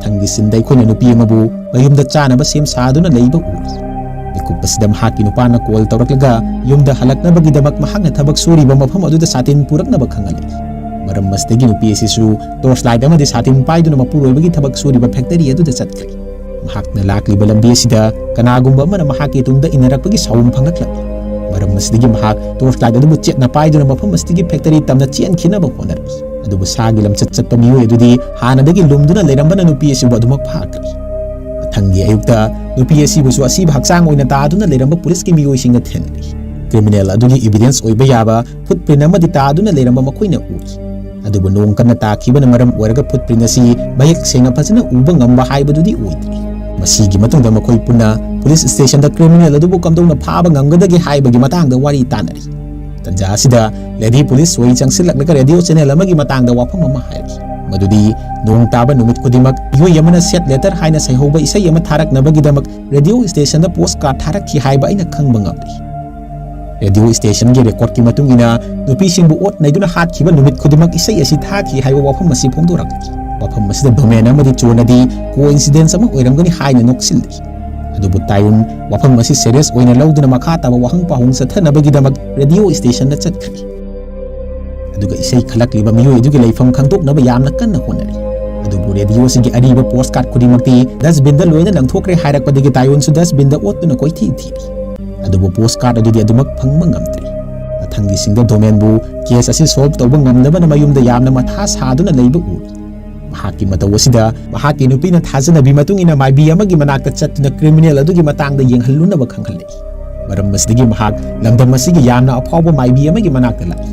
ꯃꯊꯪꯒꯤ ꯁꯤꯟꯗ ꯑꯩꯈꯣꯏꯅ ꯅꯨꯄꯤ ꯑꯃꯕꯨ ꯃꯌꯨꯝꯗ ꯆꯥꯅꯕ ꯁꯦꯝ ꯁꯥꯗꯨꯅ ꯂꯩꯕ ꯎꯔꯤ꯫ ꯃꯤꯀꯨꯞ ꯑꯁꯤꯗ ꯃꯍꯥꯛꯀꯤ ꯅꯨꯄꯥꯅ ꯀꯣꯜ ꯇꯧꯔꯛꯂꯒ ꯌꯨꯝꯗ ꯍꯜꯂꯛꯅꯕꯒꯤꯗꯃꯛ ꯃꯍꯥꯛꯅ ꯊꯕꯛ ꯁꯨꯔꯤꯕ ꯃꯐꯝ ꯑꯗꯨꯗ ꯁꯥꯇꯤꯟ ꯄꯨꯔꯛꯅꯕ ꯈꯪꯍꯜꯂꯛꯏ꯫ ꯃꯔꯝ ꯑꯁꯤꯗꯒꯤ ꯅꯨꯄꯤ ꯑꯁꯤꯁꯨ ꯇꯣꯔꯆ ꯂꯥꯏꯠ ꯑꯃꯗꯤ ꯁꯥꯇꯤꯟ ꯄꯥꯏꯗꯨꯅ ꯃꯄꯨꯔꯣꯏꯕꯒꯤ ꯊꯕꯛ ꯁꯨꯔꯤꯕ ꯐꯦꯛꯇꯔꯤ ꯑꯗꯨꯗ ꯆꯠꯈ꯭ꯔꯦ꯫ ꯃꯍꯥꯛꯅ ꯂꯥꯛꯂꯤꯕ ꯂꯝꯕꯤ ꯑꯁꯤꯗ ꯀꯅꯥꯒꯨꯝꯕ ꯑꯃꯅ ꯃꯍꯥꯛꯀꯤ ꯇꯨꯡꯗ ꯏꯟꯅꯔꯛꯄꯒꯤ ꯁꯥꯎꯝ ꯐꯪꯂꯛꯂꯝꯃꯤ꯫ ꯃꯔꯝ ꯑꯁꯤꯗꯒꯤ ꯃꯍꯥꯛ ꯇꯣꯔꯆ ꯂꯥꯏꯠ ꯑꯗꯨꯕꯨ ꯆꯦꯠꯅ ꯄꯥꯏꯗꯨꯅ ꯃꯐꯝ ꯑꯁꯤꯗꯒꯤ ꯐꯦꯛꯇꯔꯤ ꯇꯝꯅ ꯆꯦꯟꯈꯤꯅꯕ ꯍꯣꯠꯅꯔꯛꯏ꯫ ꯑꯗꯨꯕꯨ ꯁꯥꯒꯤ ꯂꯝꯆꯠ ꯆꯠꯄ ꯃꯤꯑꯣꯏ ꯑꯗꯨꯗꯤ ꯍꯥꯟꯅꯗꯒꯤ ꯂꯨꯝꯗꯨꯅ ꯂꯩꯔꯝꯕꯅ ꯅꯨꯄꯤ ꯑꯁꯤꯕꯨ ꯑꯗꯨꯃꯛ ꯐꯥꯈ꯭ꯔꯦ꯫ ꯃꯊꯪꯒꯤ ꯑꯌꯨꯛꯇ ꯅꯨꯄꯤ ꯑꯁꯤꯕꯨꯁꯨ ꯑꯁꯤꯕ ꯍꯛꯆꯥꯡ ꯑꯣꯏꯅ ꯇꯥꯗꯨꯅ ꯂꯩꯔꯝꯕ ꯄꯨꯂꯤꯁꯀꯤ ꯃꯤꯑꯣꯏꯁꯤꯡꯅ ꯊꯦꯡꯅꯔꯤ꯫ ꯀ꯭ꯔꯤꯃꯤꯅꯦꯜ ꯑꯗꯨꯒꯤ ꯏꯕꯤꯗꯦꯟꯁ ꯑꯣꯏꯕ ꯌꯥꯕ ꯐꯨꯠꯄ꯭ꯔꯤꯟ ꯑꯃꯗꯤ ꯇꯥꯗꯨꯅ ꯂꯩꯔꯝꯕ ꯃꯈꯣꯏꯅ ꯎꯔꯤ꯫ ꯑꯗꯨꯕꯨ ꯅꯣꯡ ꯀꯟꯅ ꯇꯥꯈꯤꯕꯅ ꯃꯔꯝ ꯑꯣꯏꯔꯒ ꯐꯨꯠꯄ꯭ꯔꯤꯟ ꯑꯁꯤ ꯃꯌꯦꯛ ꯁꯦꯡꯅ ꯐꯖꯅ ꯎꯕ ꯉꯝꯕ ꯍꯥꯏꯕꯗꯨꯗꯤ ꯑꯣꯏꯗ꯭ꯔꯤ꯫ ꯃꯁꯤꯒꯤ ꯃꯇꯨꯡꯗ ꯃꯈꯣꯏ ꯄꯨꯟꯅ ꯄꯨꯂꯤꯁ ꯁ꯭ꯇꯦꯁꯟꯗ ꯀ꯭ꯔꯤꯃꯤꯅꯦꯜ ꯑꯗꯨꯕꯨ ꯀꯝꯗꯧꯅ ꯐꯥꯕ ꯉꯝꯒꯗꯒꯦ ꯍꯥꯏꯕꯒꯤ ꯃꯇꯥꯡꯗ ꯋꯥꯔꯤ ꯇꯥꯅꯔꯤ꯫ ꯇꯟꯖꯥ ꯑꯁꯤꯗ ꯂꯦꯗꯤ ꯄꯨꯂꯤꯁ ꯁꯣꯏ ꯆꯪꯁꯤꯜꯂꯛꯂꯒ ꯔꯦꯗꯤꯑꯣ ꯆꯦꯅꯦꯜ ꯑꯃꯒꯤ ꯃꯇꯥꯡꯗ ꯋꯥꯐꯝ ꯑꯃ ꯍꯥꯏꯔꯤ, ꯃꯗꯨꯗꯤ ꯅꯣꯡ ꯇꯥꯕ ꯅꯨꯃꯤꯠ ꯈꯨꯗꯤꯡꯃꯛ ꯃꯤꯑꯣꯏ ꯑꯃꯅ ꯁꯦꯠ ꯂꯦꯇꯔ ꯍꯥꯏꯅ ꯁꯩꯍꯧꯕ ꯏꯁꯩ ꯑꯃ ꯊꯥꯔꯛꯅꯕꯒꯤꯗꯃꯛ ꯔꯦꯗꯤꯑꯣ ꯁ꯭ꯇꯦꯁꯟꯗ ꯄꯣꯁ ꯀꯥꯔꯗ ꯊꯥꯔꯛꯈꯤ ꯍꯥꯏꯕ ꯑꯩꯅ ꯈꯪꯕ ꯉꯝꯂꯤ꯫ ꯔꯦꯗꯤꯑꯣ ꯁ꯭ꯇꯦꯁꯟꯒꯤ ꯔꯦꯀꯣꯔꯗꯀꯤ ꯃꯇꯨꯡ ꯏꯟꯅ ꯅꯨꯄꯤꯁꯤꯡꯕꯨ ꯑꯣꯠ ꯅꯩꯗꯨꯅ ꯍꯥꯠꯈꯤꯕ ꯅꯨꯃꯤꯠ ꯈꯨꯗꯤꯡꯃꯛ ꯏꯁꯩ ꯑꯁꯤ ꯊꯥꯈꯤ ꯍꯥꯏꯕ ꯋꯥꯐꯝ ꯑꯁꯤ ꯐꯣꯡꯗꯣꯔꯛꯂꯤ꯫ ꯋꯥꯐꯝ ꯑꯁꯤꯗ ꯗꯣꯃꯦꯟ ꯑꯃꯗꯤ ꯆꯣꯟ ꯑꯗꯤ ꯀꯣꯏꯟꯁꯤꯗꯦꯟꯁ ꯑꯃ ꯑꯣꯏꯔꯝꯒꯅꯤ ꯍꯥꯏꯅ ꯅꯣꯛꯁꯤꯜꯂꯤ꯫ ꯑꯗꯨꯕꯨ ꯇꯥꯌꯨꯟ ꯋꯥꯐꯝ ꯑꯁꯤ ꯁꯦꯔꯤꯌꯁ ꯑꯣꯏꯅ ꯂꯧꯗꯨꯅ ꯃꯈꯥ ꯇꯥꯕ ꯋꯥꯍꯪ ꯄꯥꯎꯍꯪ ꯆꯠꯊꯅꯕꯒꯤꯗꯃꯛ ꯔꯦꯗꯤꯑꯣ ꯁ꯭ꯇꯦꯁꯟꯗ ꯆꯠꯈ꯭ꯔꯦ꯫ ꯑꯗꯨꯒ ꯏꯁꯩ ꯈꯜꯂꯛꯂꯤꯕ ꯃꯤꯑꯣꯏ ꯑꯗꯨꯒꯤ ꯂꯩꯐꯝ ꯈꯪꯗꯣꯛꯅꯕ ꯌꯥꯝꯅ ꯀꯟꯅ ꯍꯣꯠꯅꯔꯤ꯫ ꯑꯗꯨꯕꯨ ꯔꯦꯗꯤꯑꯣ ꯑꯁꯤꯒꯤ ꯑꯔꯤꯕ ꯄꯣꯁ ꯀꯥꯔꯗ ꯈꯨꯗꯤꯡꯃꯛꯇꯤ ꯗꯁꯕꯤꯟꯗ ꯂꯣꯏꯅ ꯂꯪꯊꯣꯛꯈ꯭ꯔꯦ ꯍꯥꯏꯔꯛꯄꯗꯒꯤ ꯇꯥꯌꯨꯟꯁꯨ ꯗꯁꯕꯤꯟꯗ ꯑꯣꯠꯇꯨꯅ ꯀꯣꯏꯊꯤ ꯊꯤꯔꯤ꯫ ꯑꯗꯨꯕꯨ ꯄꯣꯁ ꯀꯥꯔꯗ ꯑꯗꯨꯗꯤ ꯑꯗꯨꯃꯛ ꯐꯪꯕ ꯉꯝꯗ꯭ꯔꯤ꯫ ꯃꯊꯪꯒꯤꯁꯤꯡꯗ ꯗꯣꯃꯦꯟꯕꯨ ꯀꯦꯁ ꯑꯁꯤ ꯁꯣꯜꯕ ꯇꯧꯕ ꯉꯝꯗꯕꯅ ꯃꯌꯨꯝꯗ ꯌꯥꯝꯅ ꯃꯊꯥ ꯁꯥꯗꯨꯅ ꯂꯩꯕ ꯎꯔꯤ꯫ ꯃꯍꯥꯛꯀꯤ ꯃꯇꯧ ꯑꯁꯤꯗ ꯃꯍꯥꯛꯀꯤ ꯅꯨꯄꯤꯅ ꯊꯥꯖꯅꯕꯤ ꯃꯇꯨꯡ ꯏꯟꯅ ꯃꯥꯏꯕꯤ ꯑꯃꯒꯤ ꯃꯅꯥꯛꯇ ꯆꯠꯇꯨꯅ ꯀ꯭ꯔꯤꯃꯤꯅꯦꯜ ꯑꯗꯨꯒꯤ ꯃꯇꯥꯡꯗ ꯌꯦꯡꯍꯜꯂꯨꯅꯕ ꯈꯪꯍꯜꯂꯛꯏ꯫ ꯃꯔꯝ ꯑꯁꯤꯗꯒꯤ ꯃꯍꯥꯛ ꯂꯝꯗꯝ ꯑꯁꯤꯒꯤ ꯌꯥꯝꯅ ꯑꯐꯥꯎꯕ ꯃꯥꯏꯕꯤ ꯑꯃꯒꯤ ꯃꯅꯥꯛꯇ ꯂꯥꯛꯏ꯫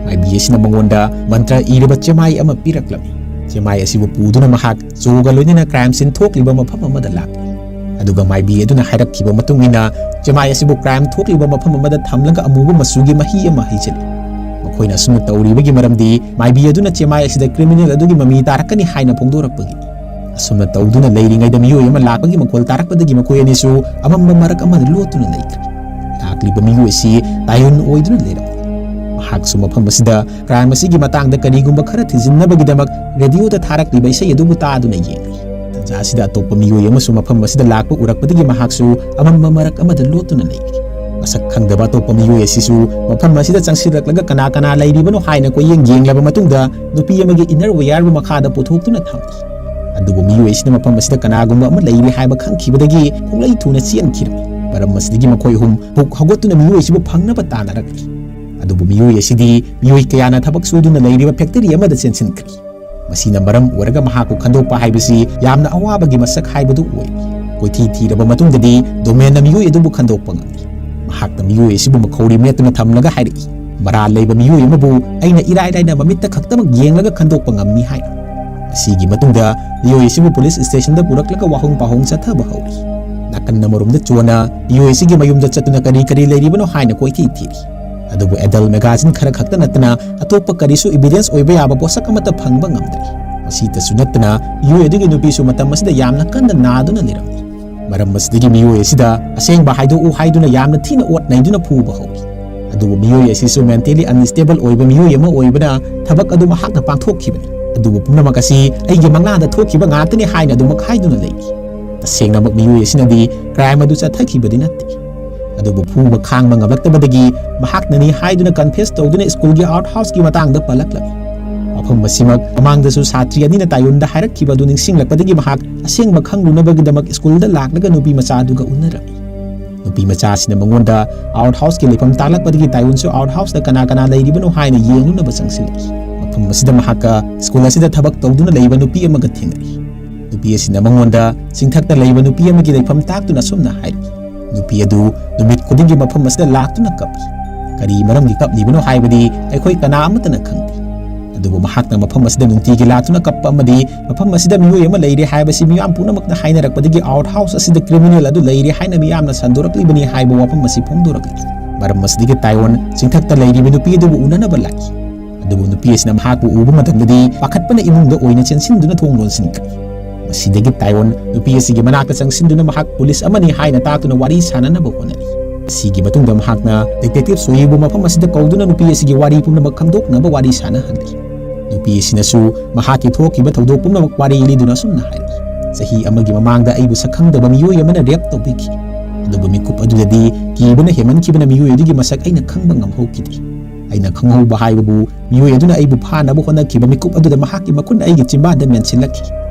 ꯃꯥꯏꯕꯤ ꯑꯁꯤꯅ ꯃꯉꯣꯟꯗ ꯃꯟꯇ꯭ꯔ ꯏꯔꯕ ꯆꯦꯃꯥꯏ ꯑꯃ ꯄꯤꯔꯛꯂꯝꯃꯤ꯫ ꯆꯦꯃꯥꯏ ꯑꯁꯤꯕꯨ ꯄꯨꯗꯨꯅ ꯃꯍꯥꯛ ꯆꯣꯒ ꯂꯣꯏꯅꯅ ꯀ꯭ꯔꯥꯏꯝ ꯁꯤꯟ ꯊꯣꯛꯂꯤꯕ ꯃꯐꯝ ꯑꯃꯗ ꯂꯥꯛꯂꯤ꯫ ꯑꯗꯨꯒ ꯃꯥꯏꯕꯤ ꯑꯗꯨꯅ ꯍꯥꯏꯔꯛꯈꯤꯕ ꯃꯇꯨꯡ ꯏꯟꯅ ꯆꯦꯃꯥꯏ ꯑꯁꯤꯕꯨ ꯀ꯭ꯔꯥꯏꯝ ꯊꯣꯛꯂꯤꯕ ꯃꯐꯝ ꯑꯃꯗ ꯊꯝꯂꯒ ꯑꯃꯨꯕ ꯃꯆꯨꯒꯤ ꯃꯍꯤ ꯑꯃ ꯍꯩꯖꯤꯜꯂꯤ꯫ ꯃꯈꯣꯏꯅ ꯑꯁꯨꯝꯅ ꯇꯧꯔꯤꯕꯒꯤ ꯃꯔꯝꯗꯤ ꯃꯥꯏꯕꯤ ꯑꯗꯨꯅ ꯆꯦꯃꯥꯏ ꯑꯁꯤꯗ ꯀ꯭ꯔꯤꯃꯤꯅꯦꯜ ꯑꯗꯨꯒꯤ ꯃꯃꯤ ꯇꯥꯔꯛꯀꯅꯤ ꯍꯥꯏꯅ ꯐꯣꯡꯗꯣꯔꯛꯄꯒꯤꯅꯤ꯫ ꯑꯁꯨꯝꯅ ꯇꯧꯗꯨꯅ ꯂꯩꯔꯤꯉꯩꯗ ꯃꯤꯑꯣꯏ ꯑꯃ ꯂꯥꯛꯄꯒꯤ ꯃꯈꯣꯜ ꯇꯥꯔꯛꯄꯗꯒꯤ ꯃꯈꯣꯏ ꯑꯅꯤꯁꯨ ꯑꯃꯝꯕ ꯃꯔꯛ ꯑꯃꯗ ꯂꯣꯠꯇꯨꯅ ꯂꯩꯈ꯭ꯔꯦ꯫ ꯂꯥꯛꯂꯤꯕ ꯃꯤꯑꯣꯏ ꯑꯁꯤ ꯇꯥꯌꯨꯟ ꯑꯣꯏꯗꯨꯅ ꯂꯩꯔꯝꯃꯤ꯫ ꯃꯍꯥꯛꯁꯨ ꯃꯐꯝ ꯑꯁꯤꯗ ꯀ꯭ꯔꯥꯏꯝ ꯑꯁꯤꯒꯤ ꯃꯇꯥꯡꯗ ꯀꯔꯤꯒꯨꯝꯕ ꯈꯔ ꯊꯤꯖꯤꯟꯅꯕꯒꯤꯗꯃꯛ ꯔꯦꯗꯤꯑꯣꯗ ꯊꯥꯔꯛꯂꯤꯕ ꯏꯁꯩ ꯑꯗꯨꯕꯨ ꯇꯥꯗꯨꯅ ꯌꯦꯡꯂꯤ꯫ ꯇꯥꯟꯖꯥ ꯑꯁꯤꯗ ꯑꯇꯣꯞꯄ ꯃꯤꯑꯣꯏ ꯑꯃꯁꯨ ꯃꯐꯝ ꯑꯁꯤꯗ ꯂꯥꯛꯄ ꯎꯔꯛꯄꯗꯒꯤ ꯃꯍꯥꯛꯁꯨ ꯑꯃꯝꯕ ꯃꯔꯛ ꯑꯃꯗ ꯂꯣꯠꯇꯨꯅ ꯂꯩꯔꯤ꯫ ꯃꯁꯛ ꯈꯪꯗꯕ ꯑꯇꯣꯞꯄ ꯃꯤꯑꯣꯏ ꯑꯁꯤꯁꯨ ꯃꯐꯝ ꯑꯁꯤꯗ ꯆꯪꯁꯤꯜꯂꯛꯂꯒ ꯀꯅꯥ ꯀꯅꯥ ꯂꯩꯔꯤꯕꯅꯣ ꯍꯥꯏꯅ ꯀꯣꯏꯌꯦꯡ ꯌꯦꯡꯂꯕ ꯃꯇꯨꯡꯗ ꯅꯨꯄꯤ ꯑꯃꯒꯤ inner wearꯕꯨ ꯃꯈꯥꯗ ꯄꯨꯊꯣꯛꯇꯨꯅ ꯊꯝꯂꯤ꯫ ꯑꯗꯨꯕꯨ ꯃꯤꯑꯣꯏ ꯑꯁꯤꯅ ꯃꯐꯝ ꯑꯁꯤꯗ ꯀꯅꯥꯒꯨꯝꯕ ꯑꯃ ꯂꯩꯔꯤ ꯍꯥꯏꯕ ꯈꯪꯈꯤꯕꯗꯒꯤ ꯈꯣꯡꯂꯩ ꯊꯨꯅ ꯆꯦꯟꯈꯤꯔꯝꯃꯤ꯫ ꯃꯔꯝ ꯑꯁꯤꯗꯒꯤ ꯃꯈꯣꯏ ꯑꯍꯨꯝ ꯍꯧ-, ꯍꯧꯒꯠꯇꯨꯅ ꯃꯤꯑꯣꯏ ꯑꯁꯤꯕꯨ ꯐꯪꯅꯕ ꯇꯥꯟꯅꯔꯛꯂꯤ꯫ ꯑꯗꯨꯕꯨ ꯃꯤꯑꯣꯏ ꯑꯁꯤꯗꯤ ꯃꯤꯑꯣꯏ ꯀꯌꯥꯅ ꯊꯕꯛ ꯁꯨꯗꯨꯅ ꯂꯩꯔꯤꯕ factory ꯑꯃꯗ ꯆꯦꯟꯁꯤꯟꯈ꯭ꯔꯦ꯫ ꯃꯁꯤꯅ ꯃꯔꯝ ꯑꯣꯏꯔꯒ ꯃꯍꯥꯛꯄꯨ ꯈꯟꯗꯣꯛꯄ ꯍꯥꯏꯕꯁꯤ ꯌꯥꯝꯅ ꯑꯋꯥꯕꯒꯤ ꯃꯁꯛ ꯍꯥꯏꯕꯗꯨ ꯑꯣꯏ꯫ ꯀꯣꯏꯊꯤ ꯊꯤꯔꯕ ꯃꯇꯨꯡꯗꯗꯤ ꯗꯣꯃꯦꯟꯅ ꯃꯤꯑꯣꯏ ꯑꯗꯨꯕꯨ ꯈꯟꯗꯣꯛꯄ ꯉꯝꯃꯤ꯫ ꯃꯍꯥꯛꯅ ꯃꯤꯑꯣꯏ ꯑꯁꯤꯕꯨ ꯃꯈꯧꯔꯤ ꯃꯦꯠꯇꯨꯅ ꯊꯝꯂꯒ ꯍꯥꯏꯔꯛꯏ, "ꯃꯔꯥꯜ ꯂꯩꯕ ꯃꯤꯑꯣꯏ ꯑꯃꯕꯨ ꯑꯩꯅ ꯏꯔꯥꯏ ꯂꯥꯏꯅ ꯃꯃꯤꯠꯇ ꯈꯛꯇꯃꯛ ꯌꯦꯡꯂꯒ ꯈꯟꯗꯣꯛꯄ ꯉꯝꯃꯤ" ꯍꯥꯏꯅ꯫ ꯃꯁꯤꯒꯤ ꯃꯇꯨꯡꯗ ꯃꯤꯑꯣꯏ ꯑꯁꯤꯕꯨ ꯄꯨꯂꯤꯁ ꯁ꯭ꯇꯦꯁꯟꯗ ꯄꯨꯔꯛꯂꯒ ꯋꯥꯍꯣꯡ ꯄꯥꯍꯣꯡ ꯆꯠꯊꯕ ꯍꯧꯔꯤ꯫ ꯅꯥꯀꯟ ꯑꯃꯔꯣꯝꯗ ꯆꯣꯅ ꯃꯤꯑꯣꯏ ꯑꯁꯤꯒꯤ ꯃꯌꯨꯝꯗ ꯆꯠꯇꯨꯅ ꯀꯔꯤ ꯀꯔꯤ ꯂꯩꯔꯤꯕꯅꯣ ꯍꯥꯏꯅ ꯀꯣꯏꯊꯤ ꯊꯤꯔꯤ꯫ ꯑꯗꯨꯕꯨ ꯑꯦꯗꯜ ꯃꯦꯒꯥꯖꯤꯟ ꯈꯔ ꯈꯛꯇ ꯅꯠꯇꯅ ꯑꯇꯣꯞꯄ ꯀꯔꯤꯁꯨ evidence ꯑꯣꯏꯕ ꯌꯥꯕ ꯄꯣꯠꯁꯛ ꯑꯃꯠꯇ ꯐꯪꯕ ꯉꯝꯗ꯭ꯔꯤ꯫ ꯃꯁꯤꯇꯁꯨ ꯅꯠꯇꯅ ꯃꯤꯑꯣꯏ ꯑꯗꯨꯒꯤ ꯅꯨꯄꯤꯁꯨ ꯃꯇꯝ ꯑꯁꯤꯗ ꯌꯥꯝꯅ ꯀꯟꯅ ꯅꯥꯗꯨꯅ ꯂꯩꯔꯝꯃꯤ꯫ ꯃꯔꯝ ꯑꯁꯤꯗꯒꯤ ꯃꯤꯑꯣꯏ ꯑꯁꯤꯗ ꯑꯁꯦꯡꯕ ꯍꯥꯏꯗꯣꯛꯎ ꯍꯥꯏꯗꯨꯅ ꯌꯥꯝꯅ ꯊꯤꯅ ꯑꯣꯠ ꯅꯩꯗꯨꯅ ꯐꯨꯕ ꯍꯧꯏ꯫ ꯑꯗꯨꯕꯨ ꯃꯤꯑꯣꯏ ꯑꯁꯤꯁꯨ mentally unstable ꯑꯣꯏꯕ ꯃꯤꯑꯣꯏ ꯑꯃ ꯑꯣꯏꯕꯅ ꯊꯕꯛ ꯑꯗꯨ ꯃꯍꯥꯛꯅ ꯄꯥꯡꯊꯣꯛꯈꯤꯕꯅꯤ꯫ ꯑꯗꯨꯕꯨ ꯄꯨꯝꯅꯃꯛ ꯑꯁꯤ ꯑꯩꯒꯤ ꯃꯪꯂꯥꯗ ꯊꯣꯛꯈꯤꯕ ꯉꯥꯛꯇꯅꯤ ꯍꯥꯏꯅ ꯑꯗꯨꯃꯛ ꯍꯥꯏꯗꯨꯅ ꯂꯩꯔꯤ꯫ ꯇꯁꯦꯡꯅꯃꯛ ꯃꯤꯑꯣꯏ ꯑꯁꯤꯅꯗꯤ crime ꯑꯗꯨ ꯆꯠꯊꯈꯤꯕꯗꯤ ꯅꯠꯇꯦ꯫ ꯑꯗꯨꯕꯨ ꯐꯨꯕ ꯈꯥꯡꯕ ꯉꯝꯂꯛꯇꯕꯗꯒꯤ ꯃꯍꯥꯛꯅꯅꯤ ꯍꯥꯏꯗꯨꯅ confess ꯇꯧꯗꯨꯅ ꯁ꯭ꯀꯨꯜꯒꯤ outhouseꯀꯤ ꯃꯇꯥꯡꯗ ꯄꯜꯂꯛꯂꯝꯃꯤ꯫ ꯃꯐꯝ ꯑꯁꯤꯃꯛ ꯃꯃꯥꯡꯗꯁꯨ ꯁꯥꯇ꯭ꯔꯤ ꯑꯅꯤꯅ ꯇꯥꯌꯣꯟꯗ ꯍꯥꯏꯔꯛꯈꯤꯕ ꯑꯗꯨ ꯅꯤꯡꯁꯤꯡꯂꯛꯄꯗꯒꯤ ꯃꯍꯥꯛ ꯑꯁꯦꯡꯕ ꯈꯪꯂꯨꯅꯕꯒꯤꯗꯃꯛ ꯁ꯭ꯀꯨꯜꯗ ꯂꯥꯛꯂꯒ ꯅꯨꯄꯤ ꯃꯆꯥ ꯑꯗꯨꯒ ꯎꯅꯔꯝꯃꯤ꯫ ꯅꯨꯄꯤ ꯃꯆꯥꯁꯤꯅ ꯃꯉꯣꯟꯗ outhouseꯀꯤ ꯂꯩꯐꯝ ꯇꯥꯛꯂꯛꯄꯗꯒꯤ ꯇꯥꯌꯣꯟꯁꯨ outhouseꯇ ꯀꯅꯥ ꯀꯅꯥ ꯂꯩꯔꯤꯕꯅꯣ ꯍꯥꯏꯅ ꯌꯦꯡꯂꯨꯅꯕ ꯆꯪꯁꯤꯜꯂꯛꯏ꯫ ꯃꯐꯝ ꯑꯁꯤꯗ ꯃꯍꯥꯛꯀ ꯁ꯭ꯀꯨꯜ ꯑꯁꯤꯗ ꯊꯕꯛ ꯇꯧꯗꯨꯅ ꯂꯩꯕ ꯅꯨꯄꯤ ꯑꯃꯒ ꯊꯦꯡꯅꯔꯤ꯫ ꯅꯨꯄꯤ ꯑꯁꯤꯅ ꯃꯉꯣꯟꯗ ꯆꯤꯡꯊꯛꯇ ꯂꯩꯕ ꯅꯨꯄꯤ ꯑꯃꯒꯤ ꯂꯩꯐꯝ ꯇꯥꯛꯇꯨꯅ ꯑꯁꯨꯝꯅ ꯍꯥꯏꯔꯤ, "ꯅꯨꯄꯤ ꯑꯗꯨ ꯅꯨꯃꯤꯠ ꯈꯨꯗꯤꯡꯒꯤ ꯃꯐꯝ ꯑꯁꯤꯗ ꯂꯥꯛꯇꯨꯅ ꯀꯞꯄꯤ꯫ ꯀꯔꯤ ꯃꯔꯝꯒꯤ ꯀꯞꯂꯤꯕꯅꯣ ꯍꯥꯏꯕꯗꯤ ꯑꯩꯈꯣꯏ ꯀꯅꯥ ꯑꯃꯠꯇꯅ ꯈꯪꯗꯦ꯫ ꯑꯗꯨꯕꯨ ꯃꯍꯥꯛꯅ ꯃꯐꯝ ꯑꯁꯤꯗ ꯅꯨꯡꯇꯤꯒꯤ ꯂꯥꯛꯇꯨꯅ ꯀꯞꯄ ꯑꯃꯗꯤ ꯃꯐꯝ ꯑꯁꯤꯗ ꯃꯤꯑꯣꯏ ꯑꯃ ꯂꯩꯔꯦ ꯍꯥꯏꯕꯁꯤ ꯃꯤꯌꯥꯝ ꯄꯨꯝꯅꯃꯛꯅ ꯍꯥꯏꯅꯔꯛꯄꯗꯒꯤ outhouse ꯑꯁꯤꯗ criminal ꯑꯗꯨ ꯂꯩꯔꯦ ꯍꯥꯏꯅ ꯃꯤꯌꯥꯝꯅ ꯁꯟꯗꯣꯔꯛꯂꯤꯕꯅꯤ" ꯍꯥꯏꯕ ꯋꯥꯐꯝ ꯑꯁꯤ ꯐꯣꯡꯗꯣꯔꯛꯂꯤ꯫ ꯃꯔꯝ ꯑꯁꯤꯗꯒꯤ ꯇꯥꯌꯣꯟ ꯆꯤꯡꯊꯛꯇ ꯂꯩꯔꯤꯕ ꯅꯨꯄꯤ ꯑꯗꯨꯕꯨ ꯎꯅꯅꯕ ꯂꯥꯛꯏ꯫ ꯑꯗꯨꯕꯨ ꯅꯨꯄꯤ ꯑꯁꯤꯅ ꯃꯍꯥꯛꯄꯨ ꯎꯕ ꯃꯇꯝꯗꯗꯤ ꯄꯥꯈꯠꯄꯅ ꯏꯃꯨꯡꯗ ꯑꯣꯏꯅ ꯆꯦꯟꯁꯤꯟꯗꯨꯅ ꯊꯣꯡ ꯂꯣꯟꯁꯤꯟꯈ꯭ꯔꯦ꯫ ꯃꯁꯤꯗꯒꯤ ꯇꯥꯌꯣꯟ ꯅꯨꯄꯤ ꯑꯁꯤꯒꯤ ꯃꯅꯥꯛꯇ ꯆꯪꯁꯤꯟꯗꯨꯅ ꯃꯍꯥꯛ ꯄꯨꯂꯤꯁ ꯑꯃꯅꯤ ꯍꯥꯏꯅ ꯇꯥꯛꯇꯨꯅ ꯋꯥꯔꯤ ꯁꯥꯟꯅꯅꯕ ꯍꯣꯠꯅꯔꯤ꯫ ꯃꯁꯤꯒꯤ ꯃꯇꯨꯡꯗ ꯃꯍꯥꯛꯅ detective ꯁꯣꯌꯤꯕꯨ ꯃꯐꯝ ꯑꯁꯤꯗ ꯀꯧꯗꯨꯅ ꯅꯨꯄꯤ ꯑꯁꯤꯒꯤ ꯋꯥꯔꯤ ꯄꯨꯝꯅꯃꯛ ꯈꯪꯗꯣꯛꯅꯕ ꯋꯥꯔꯤ ꯁꯥꯟꯅꯍꯜꯂꯤ꯫ ꯅꯨꯄꯤ ꯑꯁꯤꯅꯁꯨ ꯃꯍꯥꯛꯀꯤ ꯊꯣꯛꯈꯤꯕ ꯊꯧꯗꯣꯛ ꯄꯨꯝꯅꯃꯛ ꯋꯥꯔꯤ ꯂꯤꯗꯨꯅ ꯑꯁꯨꯝꯅ ꯍꯥꯏꯔꯤ, ꯆꯍꯤ ꯑꯃꯒꯤ ꯃꯃꯥꯡꯗ ꯑꯩꯕꯨ ꯁꯛꯈꯪꯗꯕ ꯃꯤꯑꯣꯏ ꯑꯃꯅ ꯔꯦꯞ ꯇꯧꯕꯤꯈꯤ꯫ ꯑꯗꯨꯕꯨ ꯃꯤꯀꯨꯞ ꯑꯗꯨꯗꯗꯤ ꯀꯤꯕꯅ ꯍꯦꯟꯃꯟꯈꯤꯕꯅ ꯃꯤꯑꯣꯏ ꯑꯗꯨꯒꯤ ꯃꯁꯛ ꯑꯩꯅ ꯈꯪꯕ ꯉꯝꯍꯧꯈꯤꯗꯦ꯫ ꯑꯩꯅ ꯈꯪꯍꯧꯕ ꯍꯥꯏꯕꯕꯨ ꯃꯤꯑꯣꯏ ꯑꯗꯨꯅ ꯑꯩꯕꯨ ꯐꯥꯅꯕ ꯍꯣꯠꯅꯈꯤꯕ ꯃꯤꯀꯨꯞ ꯑꯗꯨꯗ ꯃꯍꯥꯛꯀꯤ ꯃꯈꯨꯠꯅ ꯑꯩꯒꯤ ꯆꯤꯟꯕꯥꯟꯗ ꯃꯦꯟꯁꯤꯜꯂꯛꯈꯤ꯫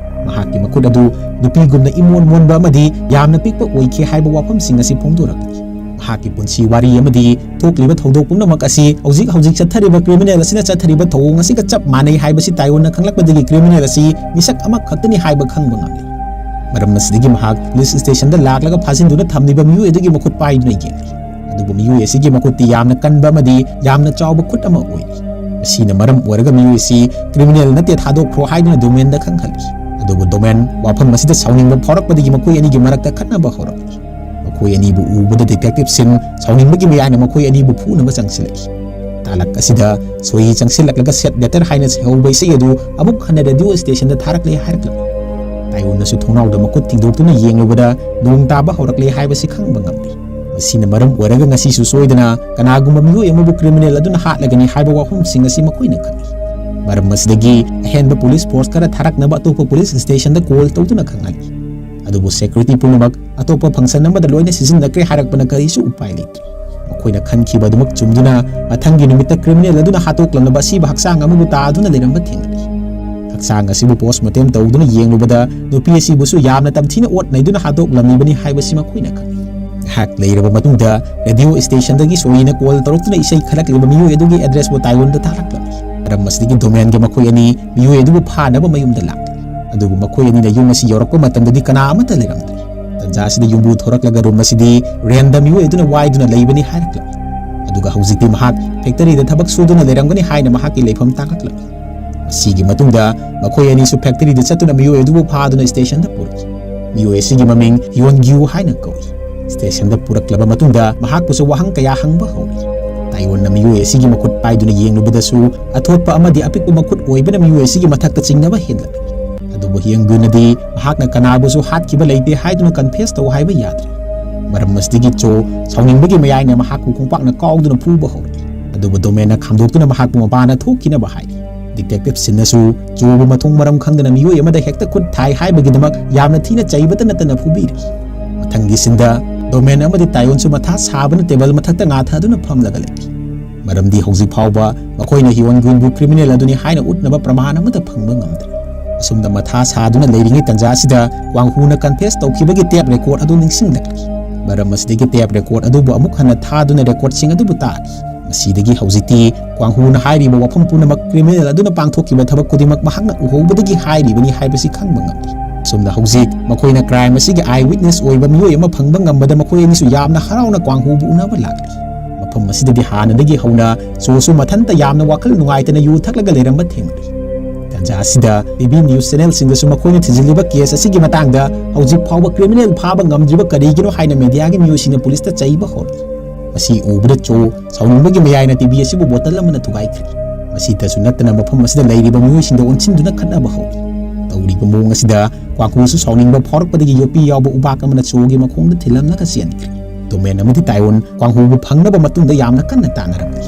ꯃꯍꯥꯛꯀꯤ ꯃꯈꯨꯠ ꯑꯗꯨ ꯅꯨꯄꯤꯒꯨꯝꯅ ꯏꯃꯣꯟ ꯃꯣꯟꯕ ꯑꯃꯗꯤ ꯌꯥꯝꯅ ꯄꯤꯛꯄ ꯑꯣꯏꯈꯤ ꯍꯥꯏꯕ ꯋꯥꯐꯝꯁꯤꯡ ꯑꯁꯤ ꯐꯣꯡꯗꯣꯔꯛꯂꯤ꯫ ꯃꯍꯥꯛꯀꯤ ꯄꯨꯟꯁꯤ ꯋꯥꯔꯤ ꯑꯃꯗꯤ ꯊꯣꯛꯂꯤꯕ ꯊꯧꯗꯣꯛ ꯄꯨꯝꯅꯃꯛ ꯑꯁꯤ ꯍꯧꯖꯤꯛ ꯍꯧꯖꯤꯛ ꯆꯠꯊꯔꯤꯕ ꯀ꯭ꯔꯤꯃꯤꯅꯦꯜ ꯑꯁꯤꯅ ꯆꯠꯊꯔꯤꯕ ꯊꯧꯑꯣꯡ ꯑꯁꯤꯒ ꯆꯞ ꯃꯥꯟꯅꯩ ꯍꯥꯏꯕꯁꯤ ꯇꯥꯏꯑꯣꯟꯅ ꯈꯪꯂꯛꯄꯗꯒꯤ ꯀ꯭ꯔꯤꯃꯤꯅꯦꯜ ꯑꯁꯤ ꯃꯤꯁꯛ ꯑꯃꯈꯛꯇꯅꯤ ꯍꯥꯏꯕ ꯈꯪꯕ ꯉꯝꯂꯤ꯫ ꯃꯔꯝ ꯑꯁꯤꯗꯒꯤ ꯃꯍꯥꯛ ꯄꯨꯂꯤꯁ ꯁ꯭ꯇꯦꯁꯟꯗ ꯂꯥꯛꯂꯒ ꯐꯥꯖꯤꯟꯗꯨꯅ ꯊꯝꯂꯤꯕ ꯃꯤꯑꯣꯏ ꯑꯗꯨꯒꯤ ꯃꯈꯨꯠ ꯄꯥꯏꯗꯨꯅ ꯌꯦꯡꯂꯤ꯫ ꯑꯗꯨꯕꯨ ꯃꯤꯑꯣꯏ ꯑꯁꯤꯒꯤ ꯃꯈꯨꯠꯇꯤ ꯌꯥꯝꯅ ꯀꯟꯕ ꯑꯃꯗꯤ ꯌꯥꯝꯅ ꯆꯥꯎꯕ ꯈꯨꯠ ꯑꯃ ꯑꯣꯏꯔꯤ꯫ ꯃꯁꯤꯅ ꯃꯔꯝ ꯑꯣꯏꯔꯒ ꯃꯤꯑꯣꯏ ꯑꯁꯤ ꯀ꯭ꯔꯤꯃꯤꯅꯦꯜ ꯅꯠꯇꯦ, ꯊꯥꯗꯣꯛꯈ꯭ꯔꯣ ꯍꯥꯏꯗꯨꯅ ꯗꯣꯃꯦꯟꯗ ꯈꯪꯍꯜꯂꯤ꯫ ꯑꯗꯨꯕꯨ ꯗꯣꯃꯦꯟ ꯋꯥꯐꯝ ꯑꯁꯤꯗ ꯁꯥꯎꯅꯤꯡꯕ ꯐꯥꯎꯔꯛꯄꯗꯒꯤ ꯃꯈꯣꯏ ꯑꯅꯤꯒꯤ ꯃꯔꯛꯇ ꯈꯠꯅꯕ ꯍꯧꯔꯛꯂꯤ꯫ ꯃꯈꯣꯏ ꯑꯅꯤꯕꯨ ꯎꯕꯗ ꯗꯤꯇꯦꯛꯇꯤꯚꯁꯤꯡ ꯁꯥꯎꯅꯤꯡꯕꯒꯤ ꯃꯌꯥꯏꯅ ꯃꯈꯣꯏ ꯑꯅꯤꯕꯨ ꯐꯨꯅꯕ ꯆꯪꯁꯤꯜꯂꯛꯏ꯫ ꯇꯥꯂꯛ ꯑꯁꯤꯗ ꯁꯣꯏ ꯆꯪꯁꯤꯜꯂꯛꯂꯒ ꯁꯦꯠ ꯂꯦꯇꯔ ꯍꯥꯏꯅ ꯁꯩꯍꯧꯕ ꯏꯁꯩ ꯑꯗꯨ ꯑꯃꯨꯛ ꯍꯟꯅ ꯔꯦꯗꯤꯑꯣ ꯁ꯭ꯇꯦꯁꯟꯗ ꯊꯥꯔꯛꯂꯦ ꯍꯥꯏꯔꯛꯂꯝꯃꯤ꯫ ꯇꯥꯏꯑꯣꯟꯅꯁꯨ ꯊꯣꯡꯅꯥꯎꯗ ꯃꯈꯨꯠ ꯊꯤꯡꯗꯣꯛꯇꯨꯅ ꯌꯦꯡꯂꯨꯕꯗ ꯅꯣꯡ ꯇꯥꯕ ꯍꯧꯔꯛꯂꯦ ꯍꯥꯏꯕꯁꯤ ꯈꯪꯕ ꯉꯝꯂꯤ꯫ ꯃꯁꯤꯅ ꯃꯔꯝ ꯑꯣꯏꯔꯒ ꯉꯁꯤꯁꯨ ꯁꯣꯏꯗꯅ ꯀꯅꯥꯒꯨꯝꯕ ꯃꯤꯑꯣꯏ ꯑꯃꯕꯨ ꯀ꯭ꯔꯤꯃꯤꯅꯦꯜ ꯑꯗꯨꯅ ꯍꯥꯠꯂꯒꯅꯤ ꯍꯥꯏꯕ ꯋꯥꯐꯝꯁꯤꯡ ꯑꯁꯤ ꯃꯈꯣꯏꯅ ꯈꯪꯏ꯫ ꯃꯔꯝ ꯑꯁꯤꯗꯒꯤ ꯑꯍꯦꯟꯕ ꯄꯨꯂꯤꯁ ꯐꯣꯔꯁ ꯈꯔ ꯊꯥꯔꯛꯅꯕ ꯑꯇꯣꯞꯄ ꯄꯨꯂꯤꯁ ꯁ꯭ꯇꯦꯁꯟꯗ ꯀꯣꯜ ꯇꯧꯗꯨꯅ ꯈꯪꯍꯜꯂꯤ꯫ ꯑꯗꯨꯕꯨ ꯁꯦꯀ꯭ꯌꯨꯔꯤꯇꯤ ꯄꯨꯝꯅꯃꯛ ꯑꯇꯣꯞꯄ ꯐꯪꯁꯟ ꯑꯃꯗ ꯂꯣꯏꯅ ꯁꯤꯖꯤꯟꯅꯈ꯭ꯔꯦ ꯍꯥꯏꯔꯛꯄꯅ ꯀꯔꯤꯁꯨ ꯎꯄꯥꯏ ꯂꯩꯇ꯭ꯔꯦ꯫ ꯃꯈꯣꯏꯅ ꯈꯟꯈꯤꯕ ꯑꯗꯨꯃꯛ ꯆꯨꯝꯗꯨꯅ ꯃꯊꯪꯒꯤ ꯅꯨꯃꯤꯠꯇ ꯀ꯭ꯔꯤꯃꯤꯅꯦꯜ ꯑꯗꯨꯅ ꯍꯥꯠꯇꯣꯛꯂꯝꯂꯕ ꯑꯁꯤꯕ ꯍꯛꯆꯥꯡ ꯑꯃꯕꯨ ꯇꯥꯗꯨꯅ ꯂꯩꯔꯝꯕ ꯊꯦꯡꯅꯔꯤ꯫ ꯍꯛꯆꯥꯡ ꯑꯁꯤꯕꯨ ꯄꯣꯁꯃꯣꯔꯇꯦꯝ ꯇꯧꯗꯨꯅ ꯌꯦꯡꯂꯨꯕꯗ ꯅꯨꯄꯤ ꯑꯁꯤꯕꯨꯁꯨ ꯌꯥꯝꯅ ꯇꯝꯊꯤꯅ ꯑꯣꯠ ꯅꯩꯗꯨꯅ ꯍꯥꯠꯇꯣꯛꯂꯝꯂꯤꯕꯅꯤ ꯍꯥꯏꯕꯁꯤ ꯃꯈꯣꯏꯅ ꯈꯪꯏ꯫ ꯉꯥꯏꯍꯥꯛ ꯂꯩꯔꯕ ꯃꯇꯨꯡꯗ ꯔꯦꯗꯤꯑꯣ ꯁ꯭ꯇꯦꯁꯟꯗꯒꯤ ꯁꯣꯏꯅ ꯀꯣꯜ ꯇꯧꯔꯛꯇꯨꯅ ꯏꯁꯩ ꯈꯜꯂꯛꯂꯤꯕ ꯃꯤꯑꯣꯏ ꯑꯗꯨꯒꯤ ꯑꯦꯗ꯭ꯔꯦꯁꯄꯨ ꯇꯥꯏꯑꯣꯟꯗ ꯊꯥꯔꯛꯂꯝꯃꯤ꯫ ꯃꯔꯝ ꯑꯁꯤꯗꯒꯤ ꯗꯣꯃꯦꯟꯒ ꯃꯈꯣꯏ ꯑꯅꯤ ꯃꯤꯑꯣꯏ ꯑꯗꯨꯕꯨ ꯐꯥꯅꯕ ꯃꯌꯨꯝꯗ ꯂꯥꯛꯂꯤ꯫ ꯑꯗꯨꯕꯨ ꯃꯈꯣꯏ ꯑꯅꯤꯅ ꯌꯨꯝ ꯑꯁꯤ ꯌꯧꯔꯛꯄ ꯃꯇꯝꯗꯗꯤ ꯀꯅꯥ ꯑꯃꯠꯇ ꯂꯩꯔꯝꯗ꯭ꯔꯦ꯫ ꯇꯟꯖꯥ ꯑꯁꯤꯗ ꯌꯨꯝꯕꯨ ꯊꯣꯔꯛꯂꯒ ꯔꯨꯝ ꯑꯁꯤꯗꯤ ꯔꯦꯟꯗ ꯃꯤꯑꯣꯏ ꯑꯗꯨꯅ ꯋꯥꯏꯗꯨꯅ ꯂꯩꯕꯅꯤ ꯍꯥꯏꯔꯛꯂꯝꯃꯤ꯫ ꯑꯗꯨꯒ ꯍꯧꯖꯤꯛꯇꯤ ꯃꯍꯥꯛ ꯐꯦꯛꯇꯔꯤꯗ ꯊꯕꯛ ꯁꯨꯗꯨꯅ ꯂꯩꯔꯝꯒꯅꯤ ꯍꯥꯏꯅ ꯃꯍꯥꯛꯀꯤ ꯂꯩꯐꯝ ꯇꯥꯛꯂꯛꯂꯝꯃꯤ꯫ ꯃꯁꯤꯒꯤ ꯃꯇꯨꯡꯗ ꯃꯈꯣꯏ ꯑꯅꯤꯁꯨ ꯐꯦꯛꯇꯔꯤꯗ ꯆꯠꯇꯨꯅ ꯃꯤꯑꯣꯏ ꯑꯗꯨꯕꯨ ꯐꯥꯗꯨꯅ ꯁ꯭ꯇꯦꯁꯟꯗ ꯄꯨꯔꯛꯏ꯫ ꯃꯤꯑꯣꯏ ꯑꯁꯤꯒꯤ ꯃꯃꯤꯡ ꯌꯣꯟꯒ꯭ꯌꯨ ꯍꯥꯏꯅ ꯀꯧꯏ꯫ ꯁ꯭ꯇꯦꯁꯟꯗ ꯄꯨꯔꯛꯂꯕ ꯃꯇꯨꯡꯗ ꯃꯍꯥꯛꯄꯨꯁꯨ ꯋꯥꯍꯪ ꯀꯌꯥ ꯍꯪꯕ ꯍꯧꯔꯤ꯫ ꯇꯥꯏꯑꯣꯟꯅ ꯃꯤꯑꯣꯏ ꯑꯁꯤꯒꯤ ꯃꯈꯨꯠ ꯄꯥꯏꯗꯨꯅ ꯌꯦꯡꯂꯨꯕꯗꯁꯨ ꯑꯊꯣꯠꯄ ꯑꯃꯗꯤ ꯑꯄꯤꯛꯄ ꯃꯈꯨꯠ ꯑꯣꯏꯕꯅ ꯃꯤꯑꯣꯏ ꯑꯁꯤꯒꯤ ꯃꯊꯛꯇ ꯆꯤꯡꯅꯕ ꯍꯦꯟꯒꯠꯂꯤ꯫ ꯑꯗꯨꯕꯨ ꯌꯣꯟꯒ꯭ꯌꯨꯅꯗꯤ ꯃꯍꯥꯛꯅ ꯀꯅꯥꯕꯨꯁꯨ ꯍꯥꯠꯈꯤꯕ ꯂꯩꯇꯦ ꯍꯥꯏꯗꯨꯅ ꯀꯟꯐꯦꯁ ꯇꯧ ꯍꯥꯏꯕ ꯌꯥꯗ꯭ꯔꯤ꯫ ꯃꯔꯝ ꯑꯁꯤꯗꯒꯤ ꯆꯣ ꯁꯥꯎꯅꯤꯡꯕꯒꯤ ꯃꯌꯥꯏꯅ ꯃꯍꯥꯛꯄꯨ ꯈꯣꯡꯄꯥꯛꯅ ꯀꯥꯎꯗꯨꯅ ꯐꯨꯕ ꯍꯧꯔꯛꯏ꯫ ꯑꯗꯨꯕꯨ ꯗꯣꯃꯦꯟꯅ ꯈꯥꯝꯗꯣꯛꯇꯨꯅ ꯃꯍꯥꯛꯄꯨ ꯃꯄꯥꯟꯗ ꯊꯣꯛꯈꯤꯅꯕ ꯍꯥꯏꯔꯤ꯫ ꯗꯤꯇꯦꯛꯇꯤꯚꯁꯤꯡꯅꯁꯨ ꯆꯣꯕꯨ ꯃꯊꯣꯡ ꯃꯔꯝ ꯈꯪꯗꯅ ꯃꯤꯑꯣꯏ ꯑꯃꯗ ꯍꯦꯛꯇ ꯈꯨꯠ ꯊꯥꯏ ꯍꯥꯏꯕꯒꯤꯗꯃꯛ ꯌꯥꯝꯅ ꯊꯤꯅ ꯆꯩꯕꯇ ꯅꯠꯇꯅ ꯐꯨꯕꯤꯔꯤ꯫ ꯃꯊꯪꯒꯤ ꯁꯤꯟꯗ ꯗꯣꯃꯦꯟ ꯑꯃꯗꯤ ꯇꯥꯏꯌꯣꯟꯁꯨ ꯃꯊꯥ ꯁꯥꯕꯅ ꯇꯦꯕꯜ ꯃꯊꯛꯇ ꯉꯥꯊꯗꯨꯅ ꯐꯝꯂꯒ ꯂꯩꯔꯤ꯫ ꯃꯔꯝꯗꯤ ꯍꯧꯖꯤꯛ ꯐꯥꯎꯕ ꯃꯈꯣꯏꯅ ꯍꯤꯌꯣꯟ ꯒꯨꯟꯕꯨ ꯀ꯭ꯔꯤꯃꯤꯅꯦꯜ ꯑꯗꯨꯅꯤ ꯍꯥꯏꯅ ꯎꯠꯅꯕ ꯄ꯭ꯔꯃꯥꯟ ꯑꯃꯠꯇ ꯐꯪꯕ ꯉꯝꯗ꯭ꯔꯤ꯫ ꯑꯁꯨꯝꯅ ꯃꯊꯥ ꯁꯥꯗꯨꯅ ꯂꯩꯔꯤꯉꯩ ꯇꯟꯖꯥ ꯑꯁꯤꯗ ꯀ꯭ꯋꯥꯡꯍꯨꯅ ꯀꯟꯐꯦꯁ ꯇꯧꯈꯤꯕꯒꯤ ꯇꯦꯞ ꯔꯦꯀꯣꯔꯗ ꯑꯗꯨ ꯅꯤꯡꯁꯤꯡꯂꯛꯂꯤ꯫ ꯃꯔꯝ ꯑꯁꯤꯗꯒꯤ ꯇꯦꯞ ꯔꯦꯀꯣꯔꯗ ꯑꯗꯨꯕꯨ ꯑꯃꯨꯛ ꯍꯟꯅ ꯊꯥꯗꯨꯅ ꯔꯦꯀꯣꯔꯗꯁꯤꯡ ꯑꯗꯨꯕꯨ ꯇꯥꯔꯤ꯫ ꯃꯁꯤꯗꯒꯤ ꯍꯧꯖꯤꯛꯇꯤ ꯀ꯭ꯋꯥꯡꯍꯨꯅ ꯍꯥꯏꯔꯤꯕ ꯋꯥꯐꯝ ꯄꯨꯝꯅꯃꯛ ꯀ꯭ꯔꯤꯃꯤꯅꯦꯜ ꯑꯗꯨꯅ ꯄꯥꯡꯊꯣꯛꯈꯤꯕ ꯊꯕꯛ ꯈꯨꯗꯤꯡꯃꯛ ꯃꯍꯥꯛꯅ ꯎꯍꯧꯕꯗꯒꯤ ꯍꯥꯏꯔꯤꯕꯅꯤ ꯍꯥꯏꯕꯁꯤ ꯈꯪꯕ ꯉꯝꯂꯤ꯫ ꯑꯁꯨꯝꯅ ꯍꯧꯖꯤꯛ ꯃꯈꯣꯏꯅ ꯀ꯭ꯔꯥꯏꯝ ꯑꯁꯤꯒꯤ ꯑꯥꯏ ꯋꯤꯠꯅꯦꯁ ꯑꯣꯏꯕ ꯃꯤꯑꯣꯏ ꯑꯃ ꯐꯪꯕ ꯉꯝꯕꯗ ꯃꯈꯣꯏ ꯑꯅꯤꯁꯨ ꯌꯥꯝꯅ ꯍꯔꯥꯎꯅ ꯀ꯭ꯋꯥꯡꯍꯨꯕꯨ ꯎꯅꯕ ꯂꯥꯛꯂꯤ꯫ ꯃꯐꯝ ꯑꯁꯤꯗꯗꯤ ꯍꯥꯟꯅꯗꯒꯤ ꯍꯧꯅ ꯆꯣꯁꯨ ꯃꯊꯟꯇ ꯌꯥꯝꯅ ꯋꯥꯈꯜ ꯅꯨꯡꯉꯥꯏꯇꯅ ꯌꯨ ꯊꯛꯂꯒ ꯂꯩꯔꯝꯕ ꯊꯦꯡꯅꯔꯤ꯫ ꯇꯟꯖꯥ ꯑꯁꯤꯗ ꯇꯤ ꯚꯤ ꯅ꯭ꯌꯨꯁ ꯆꯦꯅꯦꯜꯁꯤꯡꯗꯁꯨ ꯃꯈꯣꯏꯅ ꯊꯤꯖꯤꯜꯂꯤꯕ ꯀꯦꯁ ꯑꯁꯤꯒꯤ ꯃꯇꯥꯡꯗ ꯍꯧꯖꯤꯛ ꯐꯥꯎꯕ ꯀ꯭ꯔꯤꯃꯤꯅꯦꯜ ꯐꯥꯕ ꯉꯝꯗ꯭ꯔꯤꯕ ꯀꯔꯤꯒꯤꯅꯣ ꯍꯥꯏꯅ ꯃꯦꯗꯤꯌꯥꯒꯤ ꯃꯤꯑꯣꯏꯁꯤꯡꯅ ꯄꯨꯂꯤꯁꯇ ꯆꯩꯕ ꯍꯧꯔꯛꯏ꯫ ꯃꯁꯤ ꯎꯕꯗ ꯆꯣ ꯁꯥꯎꯅꯤꯡꯕꯒꯤ ꯃꯌꯥꯏꯅ ꯇꯤ ꯚꯤ ꯑꯁꯤꯕꯨ ꯕꯣꯇꯜ ꯑꯃꯅ ꯊꯨꯒꯥꯏꯈ꯭ꯔꯦ꯫ ꯃꯁꯤꯇꯁꯨ ꯅꯠꯇꯅ ꯃꯐꯝ ꯑꯁꯤꯗ ꯂꯩꯔꯤꯕ ꯃꯤꯑꯣꯏꯁꯤꯡꯗ ꯑꯣꯟꯁꯤꯟꯗꯨꯅ ꯈꯠꯅꯕ ꯍꯧꯔꯤ꯫ ꯇꯧꯔꯤꯕ ꯃꯑꯣꯡ ꯑꯁꯤꯗ ꯀ꯭ꯋꯥꯡꯍꯨꯁꯨ ꯁꯥꯎꯅꯤꯡꯕ ꯐꯥꯎꯔꯛꯄꯗꯒꯤ ꯌꯣꯠꯄꯤ ꯌꯥꯎꯕ ꯎꯕꯥꯛ ꯑꯃꯅ ꯆꯣꯒꯤ ꯃꯈꯣꯡꯗ ꯊꯤꯜꯂꯝꯂꯒ ꯆꯦꯟꯈ꯭ꯔꯦ꯫ ꯗꯣꯃꯦꯟ ꯑꯃꯗꯤ ꯇꯥꯏꯌꯣꯟ ꯀ꯭ꯋꯥꯡꯍꯨꯕꯨ ꯐꯪꯅꯕ ꯃꯇꯨꯡꯗ ꯌꯥꯝꯅ ꯀꯟꯅ ꯇꯥꯟꯅꯔꯝꯃꯤ꯫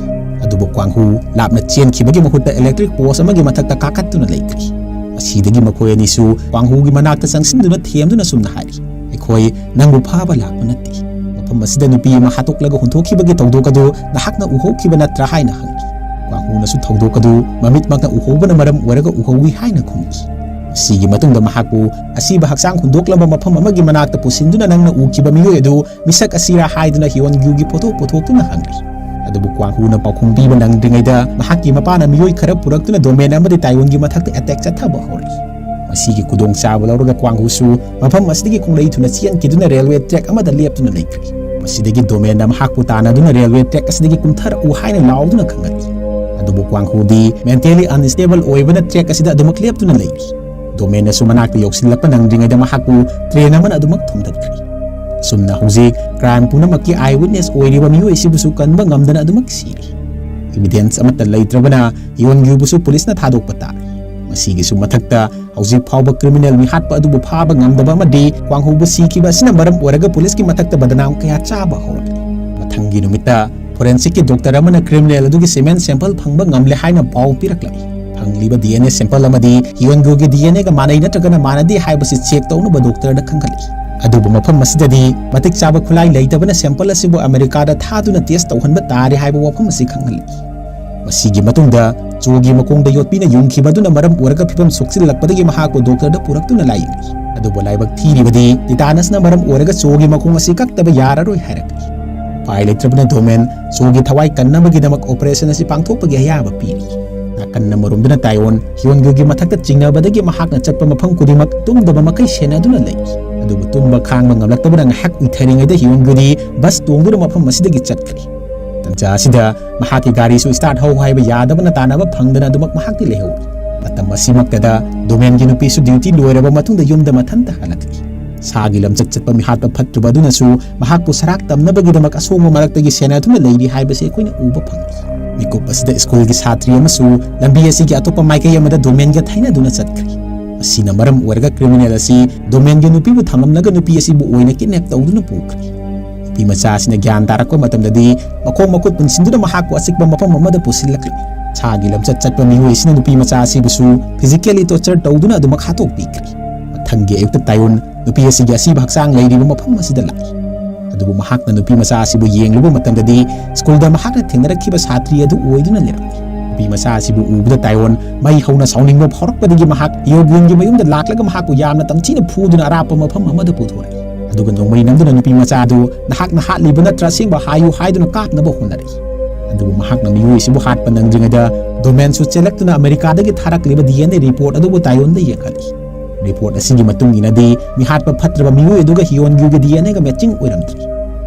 ꯑꯗꯨꯕꯨ ꯀ꯭ꯋꯥꯡꯍꯨ ꯂꯥꯞꯅ ꯆꯦꯟꯈꯤꯕꯒꯤ ꯃꯍꯨꯠꯇ ꯏꯂꯦꯛꯇ꯭ꯔꯤꯛ ꯄꯣꯁ ꯑꯃꯒꯤ ꯃꯊꯛꯇ ꯀꯥꯈꯠꯇꯨꯅ ꯂꯩꯈ꯭ꯔꯤ꯫ ꯃꯁꯤꯗꯒꯤ ꯃꯈꯣꯏ ꯑꯅꯤꯁꯨ ꯀ꯭ꯋꯥꯡꯍꯨꯒꯤ ꯃꯅꯥꯛꯇ ꯆꯪꯁꯤꯟꯗꯨꯅ ꯊꯦꯝꯗꯨꯅ ꯁꯨꯝꯅ ꯍꯥꯏꯔꯤ, "ꯑꯩꯈꯣꯏ ꯅꯪꯕꯨ ꯐꯥꯕ ꯂꯥꯛꯄ ꯅꯠꯇꯦ꯫ ꯃꯐꯝ ꯑꯁꯤꯗ ꯅꯨꯄꯤ ꯑꯃ ꯍꯥꯠꯇꯣꯛꯂꯒ ꯍꯨꯟꯊꯣꯛꯈꯤꯕꯒꯤ ꯊꯧꯗꯣꯛ ꯑꯗꯨ ꯅꯍꯥꯛꯅ ꯎꯍꯧꯈꯤꯕ ꯅꯠꯇ꯭ꯔꯥ?" ꯍꯥꯏꯅ ꯍꯪꯂꯤ꯫ ꯀ꯭ꯋꯥꯡꯍꯨꯅꯁꯨ ꯊꯧꯗꯣꯛ ꯑꯗꯨ ꯃꯃꯤꯠꯃꯛꯅ ꯎꯍꯧꯕꯅ ꯃꯔꯝ ꯑꯣꯏꯔꯒ ꯎꯍꯧꯏ ꯍꯥꯏꯅ ꯈꯨꯝꯈꯤ꯫ ꯃꯁꯤꯒꯤ ꯃꯇꯨꯡꯗ ꯃꯍꯥꯛꯄꯨ ꯑꯁꯤꯕ ꯍꯛꯆꯥꯡ ꯍꯨꯟꯗꯣꯛꯂꯝꯕ ꯃꯐꯝ ꯑꯃꯒꯤ ꯃꯅꯥꯛꯇ ꯄꯨꯁꯤꯟꯗꯨꯅ ꯅꯪꯅ ꯎꯈꯤꯕ ꯃꯤꯑꯣꯏ ꯑꯗꯨ ꯃꯤꯁꯛ ꯑꯁꯤꯔꯥ ꯍꯥꯏꯗꯨꯅ ꯍꯤꯌꯣꯟ ꯒ꯭ꯌꯨꯒꯤ ꯐꯣꯇꯣ ꯄꯨꯊꯣꯛꯇꯨꯅ ꯍꯪꯂꯤ꯫ ꯑꯗꯨꯕꯨ ꯀ꯭ꯋꯥꯡꯍꯨꯅ ꯄꯥꯎꯈꯨꯝ ꯄꯤꯕ ꯅꯪꯗ꯭ꯔꯤꯉꯩꯗ ꯃꯍꯥꯛꯀꯤ ꯃꯄꯥꯅ ꯃꯤꯑꯣꯏ ꯈꯔ ꯄꯨꯔꯛꯇꯨꯅ ꯗꯣꯃꯦꯟ ꯑꯃꯗꯤ ꯇꯥꯏꯌꯣꯟꯒꯤ ꯃꯊꯛꯇ ꯑꯦꯇꯦꯛ ꯆꯠꯊꯕ ꯍꯧꯔꯛꯏ꯫ ꯃꯁꯤꯒꯤ ꯈꯨꯗꯣꯡꯆꯥꯕ ꯂꯧꯔꯒ ꯀ꯭ꯋꯥꯡꯍꯨꯁꯨ ꯃꯐꯝ ꯑꯁꯤꯗꯒꯤ ꯈꯣꯡꯂꯩ ꯊꯨꯅ ꯆꯦꯟꯈꯤꯗꯨꯅ ꯔꯦꯜꯋꯦ ꯇ꯭ꯔꯦꯛ ꯑꯃꯗ ꯂꯦꯞꯇꯨꯅ ꯂꯩꯈ꯭ꯔꯤ꯫ ꯃꯁꯤꯗꯒꯤ ꯗꯣꯃꯦꯟꯅ ꯃꯍꯥꯛꯄꯨ ꯇꯥꯟꯅꯗꯨꯅ ꯔꯦꯜꯋꯦ ꯇ꯭ꯔꯦꯛ ꯑꯁꯤꯗꯒꯤ ꯀꯨꯝꯊꯔꯛꯎ ꯍꯥꯏꯅ ꯂꯥꯎꯗꯨꯅ ꯈꯪꯍꯜꯂꯤ꯫ ꯑꯗꯨꯕꯨ ꯀ꯭ꯋꯥꯡꯍꯨꯗꯤ ꯃꯦꯟꯇꯦꯂꯤ ꯑꯟꯁꯇꯦꯕꯜ ꯑꯣꯏꯕꯅ ꯇ꯭ꯔꯦꯛ ꯑꯁꯤꯗ ꯑꯗꯨꯃꯛ ꯂꯦꯞꯇꯨꯅ ꯂꯩꯔꯤ꯫ ꯗꯣꯃꯦꯟꯅꯁꯨ ꯃꯅꯥꯛꯇ ꯌꯧꯁꯤꯜꯂꯛꯄ ꯅꯪꯗ꯭ꯔꯤꯉꯩꯗ ꯃꯍꯥꯛꯄꯨ ꯇ꯭ꯔꯦꯟ ꯑꯃꯅ ꯑꯗꯨꯃꯛ ꯊꯣꯝꯗꯠꯈ꯭ꯔꯤ꯫ ꯑꯁꯨꯝꯅ ꯍꯧꯖꯤꯛ ꯀ꯭ꯔꯥꯏꯝ ꯄꯨꯝꯅꯃꯛꯀꯤ ꯑꯥꯏ ꯋꯤꯠꯅꯦꯁ ꯑꯣꯏꯔꯤꯕ ꯃꯤꯑꯣꯏ ꯑꯁꯤꯕꯨꯁꯨ ꯀꯟꯕ ꯉꯝꯗꯅ ꯑꯗꯨꯃꯛ ꯁꯤꯔꯤ꯫ ꯏꯚꯤꯗꯦꯟꯁ ꯑꯃꯠꯇ ꯂꯩꯇ꯭ꯔꯕꯅ ꯍꯤꯌꯣꯟ ꯒ꯭ꯌꯨꯕꯨꯁꯨ ꯄꯨꯂꯤꯁꯅ ꯊꯥꯗꯣꯛꯄ ꯇꯥꯔꯦ꯫ ꯃꯁꯤꯒꯤꯁꯨ ꯃꯊꯛꯇ ꯍꯧꯖꯤꯛ ꯐꯥꯎꯕ ꯀ꯭ꯔꯤꯃꯤꯅꯦꯜ ꯃꯤꯍꯥꯠꯄ ꯑꯗꯨꯕꯨ ꯐꯥꯕ ꯉꯝꯗꯕ ꯑꯃꯗꯤ ꯀ꯭ꯋꯥꯡꯍꯨꯕꯨ ꯁꯤꯈꯤꯕ ꯑꯁꯤꯅ ꯃꯔꯝ ꯑꯣꯏꯔꯒ ꯄꯨꯂꯤꯁꯀꯤ ꯃꯊꯛꯇ ꯕꯗꯅꯥꯝ ꯀꯌꯥ ꯆꯥꯕ ꯍꯧꯔꯛꯂꯤ꯫ ꯃꯊꯪꯒꯤ ꯅꯨꯃꯤꯠꯇ ꯐꯣꯔꯦꯟꯁꯤꯛꯀꯤ ꯗꯣꯛꯇꯔ ꯑꯃꯅ ꯀ꯭ꯔꯤꯃꯤꯅꯦꯜ ꯑꯗꯨꯒꯤ ꯁꯤꯃꯦꯟ ꯁꯦꯝꯄꯜ ꯐꯪꯕ ꯉꯝꯂꯦ ꯍꯥꯏꯅ ꯄꯥꯎ ꯄꯤꯔꯛꯂꯛꯏ꯫ ꯐꯪꯂꯤꯕ ꯗꯤ ꯑꯦꯟ ꯑꯦ ꯁꯦꯝꯄꯜ ꯑꯃꯗꯤ ꯍꯤꯌꯣꯟꯒꯨꯒꯤ ꯗꯤ ꯑꯦꯟ ꯑꯦꯒ ꯃꯥꯟꯅꯩ ꯅꯠꯇ꯭ꯔꯒꯅ ꯃꯥꯟꯅꯗꯦ ꯍꯥꯏꯕꯁꯤ ꯆꯦꯛ ꯇꯧꯅꯕ ꯗꯣꯛꯇꯔꯗ ꯈꯪꯍꯜꯂꯤ꯫ ꯑꯗꯨꯕꯨ ꯃꯐꯝ ꯑꯁꯤꯗꯗꯤ ꯃꯇꯤꯛ ꯆꯥꯕ ꯈꯨꯠꯂꯥꯏ ꯂꯩꯇꯕꯅ ꯁꯦꯝꯄꯜ ꯑꯁꯤꯕꯨ ꯑꯃꯦꯔꯤꯀꯥꯗ ꯊꯥꯗꯨꯅ ꯇꯦꯁ ꯇꯧꯍꯟꯕ ꯇꯥꯔꯦ ꯍꯥꯏꯕ ꯋꯥꯐꯝ ꯑꯁꯤ ꯈꯪꯍꯜꯂꯤ꯫ ꯃꯁꯤꯒꯤ ꯃꯇꯨꯡꯗ ꯆꯣꯒꯤ ꯃꯈꯣꯡꯗ ꯌꯣꯠꯄꯤꯅ ꯌꯨꯡꯈꯤꯕ ꯑꯗꯨꯅ ꯃꯔꯝ ꯑꯣꯏꯔꯒ ꯐꯤꯕꯝ ꯁꯣꯛꯆꯤꯜꯂꯛꯄꯗꯒꯤ ꯃꯍꯥꯛꯄꯨ ꯗꯣꯛꯇꯔꯗ ꯄꯨꯔꯛꯇꯨꯅ ꯂꯥꯌꯦꯡꯉꯤ꯫ ꯑꯗꯨꯕꯨ ꯂꯥꯏꯕꯛ ꯊꯤꯔꯤꯕꯗꯤ ꯇꯤꯇꯥꯅꯁꯅ ꯃꯔꯝ ꯑꯣꯏꯔꯒ ꯆꯣꯒꯤ ꯃꯈꯣꯡ ꯑꯁꯤ ꯀꯛꯇꯕ ꯌꯥꯔꯔꯣꯏ ꯍꯥꯏꯔꯛꯂꯤ꯫ ꯎꯄꯥꯏ ꯂꯩꯇ꯭ꯔꯕꯅ ꯗꯣꯃꯦꯟ ꯆꯣꯒꯤ ꯊꯋꯥꯏ ꯀꯟꯅꯕꯒꯤꯗꯃꯛ ꯑꯣꯄꯔꯦꯁꯟ ꯑꯁꯤ ꯄꯥꯡꯊꯣꯛꯄꯒꯤ ꯑꯌꯥꯕ ꯄꯤꯔꯤ꯫ ꯅꯥꯀꯟ ꯑꯃꯔꯣꯝꯗꯅ ꯇꯥꯏꯑꯣꯟ ꯍꯤꯌꯣꯟꯒꯨꯒꯤ ꯃꯊꯛꯇ ꯆꯤꯡꯅꯕꯗꯒꯤ ꯃꯍꯥꯛꯅ ꯆꯠꯄ ꯃꯐꯝ ꯈꯨꯗꯤꯡꯃꯛ ꯇꯨꯝꯗꯕ ꯃꯈꯩ ꯁꯦꯟꯅꯗꯨꯅ ꯂꯩ꯫ ꯑꯗꯨꯕꯨ ꯇꯨꯝꯕ ꯈꯥꯡꯕ ꯉꯝꯂꯛꯇꯕꯅ ꯉꯥꯏꯍꯥꯛ ꯎꯏꯊꯔꯤꯉꯩꯗ ꯍꯤꯌꯣꯟꯒꯨꯗꯤ ꯕꯁ ꯇꯣꯡꯗꯨꯅ ꯃꯐꯝ ꯑꯁꯤꯗꯒꯤ ꯆꯠꯈ꯭ꯔꯦ꯫ ꯇꯟꯖꯥ ꯑꯁꯤꯗ ꯃꯍꯥꯛꯀꯤ ꯒꯥꯔꯤꯁꯨ ꯁ꯭ꯇꯥꯔꯠ ꯍꯧ ꯍꯥꯏꯕ ꯌꯥꯗꯕꯅ ꯇꯥꯟꯅꯕ ꯐꯪꯗꯅ ꯑꯗꯨꯃꯛ ꯃꯍꯥꯛꯇꯤ ꯂꯩꯍꯧꯔꯤ꯫ ꯃꯇꯝ ꯑꯁꯤꯃꯛꯇꯗ ꯗꯣꯃꯦꯟꯒꯤ ꯅꯨꯄꯤꯁꯨ ꯗ꯭ꯌꯨꯇꯤ ꯂꯣꯏꯔꯕ ꯃꯇꯨꯡꯗ ꯌꯨꯝꯗ ꯃꯊꯟꯇ ꯍꯜꯂꯛꯂꯤ꯫ ꯁꯥꯒꯤ ꯂꯝꯆꯠ ꯆꯠꯄ ꯃꯤꯍꯥꯠꯄ ꯐꯠꯇ꯭ꯔꯕ ꯑꯗꯨꯅꯁꯨ ꯃꯍꯥꯛꯄꯨ ꯁꯔꯥꯛ ꯇꯝꯅꯕꯒꯤꯗꯃꯛ ꯑꯁꯣꯡꯕ ꯃꯔꯛꯇꯒꯤ ꯁꯦꯟꯅꯗꯨꯅ ꯂꯩꯔꯤ ꯍꯥꯏꯕꯁꯤ ꯑꯩꯈꯣꯏꯅ ꯎꯕ ꯐꯪꯂꯤ꯫ ꯃꯤꯀꯨꯞ ꯑꯁꯤꯗ ꯁ꯭ꯀꯨꯜꯒꯤ ꯁꯥꯇ꯭ꯔꯤ ꯑꯃꯁꯨ ꯂꯝꯕꯤ ꯑꯁꯤꯒꯤ ꯑꯇꯣꯞꯄ ꯃꯥꯏꯀꯩ ꯑꯃꯗ ꯗꯣꯃꯦꯟꯒ ꯊꯩꯅꯗꯨꯅ ꯆꯠꯈ꯭ꯔꯤ꯫ ꯃꯁꯤꯅ ꯃꯔꯝ ꯑꯣꯏꯔꯒ ꯀ꯭ꯔꯤꯃꯤꯅꯦꯜ ꯑꯁꯤ ꯗꯣꯃꯦꯟꯒꯤ ꯅꯨꯄꯤꯕꯨ ꯊꯝꯂꯝꯂꯒ ꯅꯨꯄꯤ ꯑꯁꯤꯕꯨ ꯑꯣꯏꯅ ꯀꯤꯗꯅꯦꯞ ꯇꯧꯗꯨꯅ ꯄꯨꯈ꯭ꯔꯤ꯫ ꯅꯨꯄꯤ ꯃꯆꯥ ꯑꯁꯤꯅ ꯒ꯭ꯌꯥꯟ ꯇꯥꯔꯛꯄ ꯃꯇꯝꯗꯗꯤ ꯃꯈꯣꯡ ꯃꯈꯨꯠ ꯄꯨꯟꯁꯤꯟꯗꯨꯅ ꯃꯍꯥꯛꯄꯨ ꯑꯆꯤꯛꯄ ꯃꯐꯝ ꯑꯃꯗ ꯄꯨꯁꯤꯜꯂꯛꯂꯤ꯫ ꯁꯥꯒꯤ ꯂꯝꯆꯠ ꯆꯠꯄ ꯃꯤꯑꯣꯏ ꯑꯁꯤꯅ ꯅꯨꯄꯤ ꯃꯆꯥ ꯑꯁꯤꯕꯨꯁꯨ ꯐꯤꯖꯤꯀꯦꯜꯂꯤ ꯇꯣꯔꯆꯔ ꯇꯧꯗꯨꯅ ꯑꯗꯨꯃꯛ ꯍꯥꯠꯇꯣꯛꯄꯤꯈ꯭ꯔꯦ꯫ ꯃꯊꯪꯒꯤ ꯑꯌꯨꯛꯇ ꯇꯥꯏꯑꯣꯟ ꯅꯨꯄꯤ ꯑꯁꯤꯒꯤ ꯑꯁꯤꯕ ꯍꯛꯆꯥꯡ ꯂꯩꯔꯤꯕ ꯃꯐꯝ ꯑꯁꯤꯗ ꯂꯥꯛꯏ꯫ ꯑꯗꯨꯕꯨ ꯃꯍꯥꯛꯅ ꯅꯨꯄꯤ ꯃꯆꯥ ꯑꯁꯤꯕꯨ ꯌꯦꯡꯂꯨꯕ ꯃꯇꯝꯗꯗꯤ ꯁ꯭ꯀꯨꯜꯗ ꯃꯍꯥꯛꯅ ꯊꯦꯡꯅꯔꯛꯈꯤꯕ ꯁꯥꯇ꯭ꯔꯤ ꯑꯗꯨ ꯑꯣꯏꯗꯨꯅ ꯂꯩꯔꯝꯃꯤ꯫ ꯅꯨꯄꯤ ꯃꯆꯥ ꯑꯁꯤꯕꯨ ꯎꯕꯗ ꯇꯥꯏꯑꯣꯟ ꯃꯩ ꯍꯧꯅ ꯁꯥꯎꯅꯤꯡꯕ ꯐꯥꯎꯔꯛꯄꯗꯒꯤ ꯃꯍꯥꯛ ꯍꯤꯌꯣꯒ꯭ꯌꯨꯟꯒꯤ ꯃꯌꯨꯝꯗ ꯂꯥꯛꯂꯒ ꯃꯍꯥꯛꯄꯨ ꯌꯥꯝꯅ ꯇꯝꯊꯤꯅ ꯐꯨꯗꯨꯅ ꯑꯔꯥꯞꯄ ꯃꯐꯝ ꯑꯃꯗ ꯄꯨꯊꯣꯔꯛꯏ꯫ ꯑꯗꯨꯒ ꯅꯣꯡꯃꯩ ꯅꯝꯗꯨꯅ ꯅꯨꯄꯤ ꯃꯆꯥ ꯑꯗꯨ "ꯅꯍꯥꯛꯅ ꯍꯥꯠꯂꯤꯕ ꯅꯠꯇ꯭ꯔꯥ? ꯑꯁꯦꯡꯕ ꯍꯥꯏꯌꯨ" ꯍꯥꯏꯗꯨꯅ ꯀꯥꯞꯅꯕ ꯍꯣꯠꯅꯔꯛꯏ꯫ ꯑꯗꯨꯕꯨ ꯃꯍꯥꯛꯅ ꯃꯤꯑꯣꯏ ꯑꯁꯤꯕꯨ ꯍꯥꯠꯄ ꯅꯪꯗ꯭ꯔꯤꯉꯩꯗ ꯗꯣꯃꯦꯟꯁꯨ ꯆꯦꯜꯂꯛꯇꯨꯅ ꯑꯃꯦꯔꯤꯀꯥꯗꯒꯤ ꯊꯥꯔꯛꯂꯤꯕ ꯗꯤ ꯑꯦꯟ ꯑꯦ ꯔꯤꯄꯣꯔꯠ ꯑꯗꯨꯕꯨ ꯇꯥꯏꯑꯣꯟꯗ ꯌꯦꯡꯍꯜꯂꯤ꯫ ꯔꯤꯄꯣꯔꯠ ꯑꯁꯤꯒꯤ ꯃꯇꯨꯡ ꯏꯟꯅꯗꯤ ꯃꯤꯍꯥꯠꯄ ꯐꯠꯇ꯭ꯔꯕ ꯃꯤꯑꯣꯏ ꯑꯗꯨꯒ ꯍꯤꯌꯣꯟꯒ꯭ꯌꯨꯒꯤ ꯗꯤ ꯑꯦꯟ ꯑꯦꯒ ꯃꯦꯆꯤꯡ ꯑꯣꯏꯔꯝꯗ꯭ꯔꯤ꯫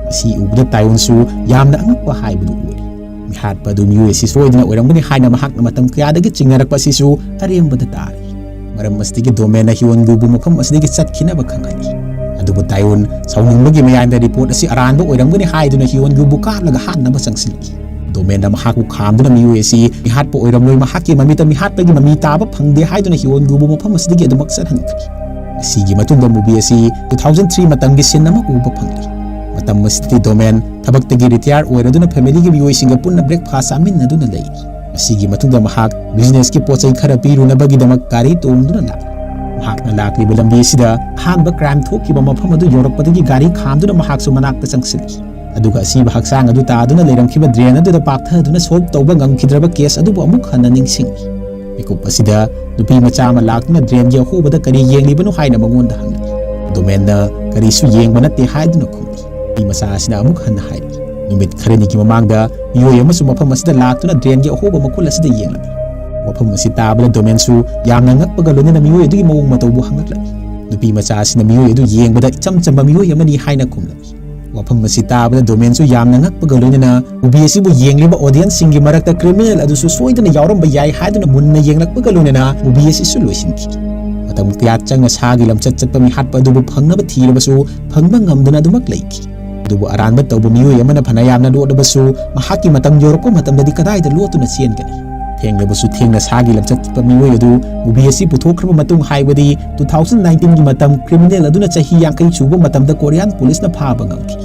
ꯃꯁꯤ ꯎꯕꯗ ꯇꯥꯏꯑꯣꯟꯁꯨ ꯌꯥꯝꯅ ꯑꯉꯛꯄ ꯍꯥꯏꯕꯗꯨ ꯑꯣꯏꯔꯤ꯫ ꯃꯤꯍꯥꯠꯄ ꯑꯗꯨ ꯃꯤꯑꯣꯏ ꯑꯁꯤ ꯁꯣꯏꯗꯅ ꯑꯣꯏꯔꯝꯒꯅꯤ ꯍꯥꯏꯅ ꯃꯍꯥꯛꯅ ꯃꯇꯝ ꯀꯌꯥꯗꯒꯤ ꯆꯤꯡꯅꯔꯛꯄ ꯑꯁꯤꯁꯨ ꯑꯔꯦꯝꯕꯗ ꯇꯥꯔꯤ꯫ ꯃꯔꯝ ꯑꯁꯤꯗꯒꯤ ꯗꯣꯃꯦꯟꯅ ꯍꯤꯌꯣꯟꯒ꯭ꯌꯨꯕꯨ ꯃꯐꯝ ꯑꯁꯤꯗꯒꯤ ꯆꯠꯈꯤꯅꯕ ꯈꯪꯍꯜꯂꯤ꯫ ꯑꯗꯨꯕꯨ ꯇꯥꯏꯑꯣꯟ ꯁꯥꯎꯅꯤꯡꯕꯒꯤ ꯃꯌꯥꯏꯗ ꯔꯤꯄꯣꯔꯠ ꯑꯁꯤ ꯑꯔꯥꯟꯕ ꯑꯣꯏꯔꯝꯒꯅꯤ ꯍꯥꯏꯗꯨꯅ ꯍꯤꯌꯣꯟꯒ꯭ꯌꯨꯕꯨ ꯀꯥꯞꯂꯒ ꯍꯥꯠꯅꯕ ꯆꯪꯁꯤꯜꯂꯤ꯫ ꯗꯣꯃꯦꯟꯅ ꯃꯍꯥꯛꯄꯨ ꯈꯥꯝꯗꯨꯅ ꯃꯤꯑꯣꯏ ꯑꯁꯤ ꯃꯤꯍꯥꯠꯄ ꯑꯣꯏꯔꯝꯂꯣꯏ, ꯃꯍꯥꯛꯀꯤ ꯃꯃꯤꯠꯇ ꯃꯤꯍꯥꯠꯄꯒꯤ ꯃꯃꯤ ꯇꯥꯕ ꯐꯪꯗꯦ ꯍꯥꯏꯗꯨꯅ ꯍꯤꯌꯣꯟꯒ꯭ꯌꯨꯕꯨ ꯃꯐꯝ ꯑꯁꯤꯗꯒꯤ ꯑꯗꯨꯃꯛ ꯆꯠꯍꯟꯈ꯭ꯔꯦ꯫ ꯑꯁꯤꯒꯤ ꯃꯇꯨꯡꯗ ꯃꯨꯚꯤ ꯑꯁꯤ ꯇꯨ ꯊꯥꯎꯖꯟ ꯊ꯭ꯔꯤ ꯃꯇꯝꯒꯤ ꯁꯤꯟ ꯑꯃ ꯎꯕ ꯐꯪꯂꯤ꯫ ꯃꯇꯝ ꯑꯁꯤꯗꯗꯤ ꯗꯣꯃꯦꯟ ꯊꯕꯛꯇꯒꯤ ꯔꯤꯇꯥꯌꯔ ꯑꯣꯏꯔꯗꯨꯅ ꯐꯦꯃꯤꯂꯤꯒꯤ ꯃꯤꯑꯣꯏꯁꯤꯡꯒ ꯄꯨꯟꯅ ꯕ꯭ꯔꯦꯛꯐꯥꯁ ꯆꯥꯃꯤꯟꯅꯗꯨꯅ ꯂꯩꯔꯤ꯫ ꯃꯁꯤꯒꯤ ꯃꯇꯨꯡꯗ ꯃꯍꯥꯛ businessꯀꯤ ꯄꯣꯠ ꯆꯩ ꯈꯔ ꯄꯤꯔꯨꯅꯕꯒꯤꯗꯃꯛ ꯒꯥꯔꯤ ꯇꯣꯡꯗꯨꯅ ꯂꯥꯛꯏ꯫ ꯃꯍꯥꯛꯅ ꯂꯥꯛꯂꯤꯕ ꯂꯝꯕꯤ ꯑꯁꯤꯗ ꯑꯍꯥꯟꯕ crime ꯊꯣꯛꯈꯤꯕ ꯃꯐꯝ ꯑꯗꯨ ꯌꯧꯔꯛꯄꯗꯒꯤ ꯒꯥꯔꯤ ꯈꯥꯝꯗꯨꯅ ꯃꯍꯥꯛꯁꯨ ꯃꯅꯥꯛꯇ ꯆꯪꯁꯤꯜꯂꯤ꯫ ꯑꯗꯨꯒ ꯑꯁꯤꯕ ꯍꯛꯆꯥꯡ ꯑꯗꯨ ꯇꯥꯗꯨꯅ ꯂꯩꯔꯝꯈꯤꯕ drain ꯑꯗꯨꯗ ꯄꯥꯛꯊꯗꯨꯅ solve ꯇꯧꯕ ꯉꯝꯈꯤꯗ꯭ꯔꯕ case ꯑꯗꯨꯕꯨ ꯑꯃꯨꯛ ꯍꯟꯅ ꯅꯤꯡꯁꯤꯡꯏ꯫ ꯃꯤꯀꯨꯞ ꯑꯁꯤꯗ ꯅꯨꯄꯤ ꯃꯆꯥ ꯑꯃ ꯂꯥꯛꯇꯨꯅ drainꯒꯤ ꯑꯍꯣꯕꯗ ꯀꯔꯤ ꯌꯦꯡꯂꯤꯕꯅꯣ ꯍꯥꯏꯅ ꯃꯉꯣꯟꯗ ꯍꯪꯂꯛꯏ꯫ ꯗꯣꯃꯦꯟꯅ ꯀꯔꯤꯁꯨ ꯌꯦꯡꯕ ꯅꯠꯇꯦ ꯍꯥꯏꯗꯨꯅ ꯈꯨꯝꯂꯤ꯫ ꯅꯨꯄꯤ ꯃꯆꯥ ꯑꯁꯤꯅ ꯑꯃꯨꯛ ꯍꯟꯅ ꯍꯥꯏꯔꯤ, ꯅꯨꯃꯤꯠ ꯈꯔꯅꯤꯒꯤ ꯃꯃꯥꯡꯗ ꯃꯤꯑꯣꯏ ꯑꯃꯁꯨ ꯃꯐꯝ ꯑꯁꯤꯗ ꯂꯥꯛꯇꯨꯅ drainꯒꯤ ꯑꯍꯣꯕ ꯃꯈꯨꯜ ꯑꯁꯤꯗ ꯌꯦꯡꯂꯝꯃꯤ꯫ ꯋꯥꯐꯝ ꯑꯁꯤ ꯇꯥꯕꯗ ꯗꯣꯃꯦꯟꯁꯨ ꯌꯥꯝꯅ ꯉꯛꯄꯒ ꯂꯣꯏꯅꯅ ꯃꯤꯑꯣꯏ ꯑꯗꯨꯒꯤ ꯃꯑꯣꯡ ꯃꯇꯧꯕꯨ ꯍꯪꯂꯛꯂꯝꯃꯤ꯫ ꯅꯨꯄꯤ ꯃꯆꯥ ꯑꯁꯤꯅ ꯃꯤꯑꯣꯏ ꯑꯗꯨ ꯌꯦꯡꯕꯗ ꯏꯆꯝ ꯆꯝꯕ ꯃꯤꯑꯣꯏ ꯑꯃꯅꯤ ꯍꯥꯏꯅ ꯈꯨꯝꯂꯛꯏ꯫ ꯋꯥꯐꯝ ꯑꯁꯤ ꯇꯥꯕꯗ ꯗꯣꯃꯦꯟꯁꯨ ꯌꯥꯝꯅ ꯉꯛꯄꯒ ꯂꯣꯏꯅꯅ movie ꯑꯁꯤꯕꯨ ꯌꯦꯡꯂꯤꯕ audienceꯁꯤꯡꯒꯤ ꯃꯔꯛꯇ criminal ꯑꯗꯨꯁꯨ ꯁꯣꯏꯗꯅ ꯌꯥꯎꯔꯝꯕ ꯌꯥꯏ ꯍꯥꯏꯗꯨꯅ ꯃꯨꯟꯅ ꯌꯦꯡꯂꯛꯄꯒ ꯂꯣꯏꯅꯅ movie ꯑꯁꯤꯁꯨ ꯂꯣꯏꯁꯤꯟꯈꯤ꯫ ꯃꯇꯝ ꯀꯌꯥ ꯆꯪꯅ ꯁꯥꯒꯤ ꯂꯝꯆꯠ ꯆꯠꯄ ꯃꯤꯍꯥꯠꯄ ꯑꯗꯨꯕꯨ ꯐꯪꯅꯕ ꯊꯤꯔꯕꯁꯨ ꯐꯪꯕ ꯉꯝꯗꯅ ꯑꯗꯨꯃꯛ ꯂꯩꯈꯤ꯫ ꯑꯗꯨꯕꯨ ꯑꯔꯥꯟꯕ ꯇꯧꯕ ꯃꯤꯑꯣꯏ ꯑꯃꯅ ꯐꯅ ꯌꯥꯝꯅ ꯂꯣꯠꯂꯕꯁꯨ ꯃꯍꯥꯛꯀꯤ ꯃꯇꯝ ꯌꯧꯔꯛꯄ ꯃꯇꯝꯗꯗꯤ ꯀꯗꯥꯏꯗ ꯂꯣꯠꯇꯨꯅ ꯆꯦꯟꯒꯅꯤ? ꯊꯦꯡꯂꯕꯁꯨ ꯊꯦꯡꯅ ꯁꯥꯒꯤ ꯂꯝꯆꯠ ꯆꯠꯄ ꯃꯤꯑꯣꯏ ꯑꯗꯨ movie ꯑꯁꯤ ꯄꯨꯊꯣꯛꯈ꯭ꯔꯕ ꯃꯇꯨꯡ, ꯍꯥꯏꯕꯗꯤ two thousand nineteenꯒꯤ ꯃꯇꯝ criminal ꯑꯗꯨꯅ ꯆꯍꯤ ꯌꯥꯡꯈꯩ ꯁꯨꯕ ꯃꯇꯝꯗ Korean policeꯅ ꯐꯥꯕ ꯉꯝꯈꯤ꯫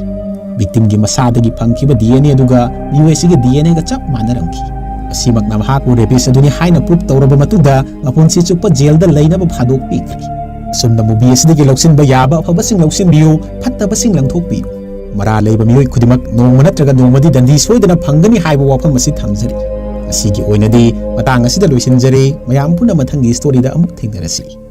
Victimꯒꯤ ꯃꯁꯥꯗꯒꯤ ꯐꯪꯈꯤꯕ DNA ꯑꯗꯨꯒ ꯃꯤꯑꯣꯏ ꯑꯁꯤꯒꯤ DNAꯒ ꯆꯞ ꯃꯥꯟꯅꯔꯝꯈꯤ꯫ ꯑꯁꯤꯃꯛꯅ ꯃꯍꯥꯛꯄꯨ rapist ꯑꯗꯨꯅꯤ ꯍꯥꯏꯅ prove ꯇꯧꯔꯕ ꯃꯇꯨꯡꯗ ꯃꯄꯨꯟꯁꯤ ꯆꯨꯞꯄ jailꯗ ꯂꯩꯅꯕ ꯐꯥꯗꯣꯛ ꯄꯤꯈ꯭ꯔꯤ꯫ ꯑꯁꯨꯝꯅ movie ꯑꯁꯤꯗꯒꯤ ꯂꯧꯁꯤꯟꯕ ꯌꯥꯕ ꯑꯐꯕꯁꯤꯡ ꯂꯧꯁꯤꯟꯕꯤꯌꯨ, ꯐꯠꯇꯕꯁꯤꯡ ꯂꯪꯊꯣꯛꯄꯤꯌꯨ꯫ ꯃꯔꯥꯜ ꯂꯩꯕ ꯃꯤꯑꯣꯏ ꯈꯨꯗꯤꯡꯃꯛ ꯅꯣꯡꯃ ꯅꯠꯇ꯭ꯔꯒ ꯅꯣꯡꯃꯗꯤ ꯗꯟꯗꯤ ꯁꯣꯏꯗꯅ ꯐꯪꯒꯅꯤ ꯍꯥꯏꯕ ꯋꯥꯐꯝ ꯑꯁꯤ ꯊꯝꯖꯔꯤ꯫ ꯉꯁꯤꯒꯤ ꯑꯣꯏꯅꯗꯤ ꯃꯇꯥꯡ ꯑꯁꯤꯗ ꯂꯣꯏꯁꯤꯟꯖꯔꯦ꯫ ꯃꯌꯥꯝ ꯄꯨꯟꯅ ꯃꯊꯪꯒꯤ storyꯗ ꯑꯃꯨꯛ ꯊꯦꯡꯅꯔꯁꯤ꯫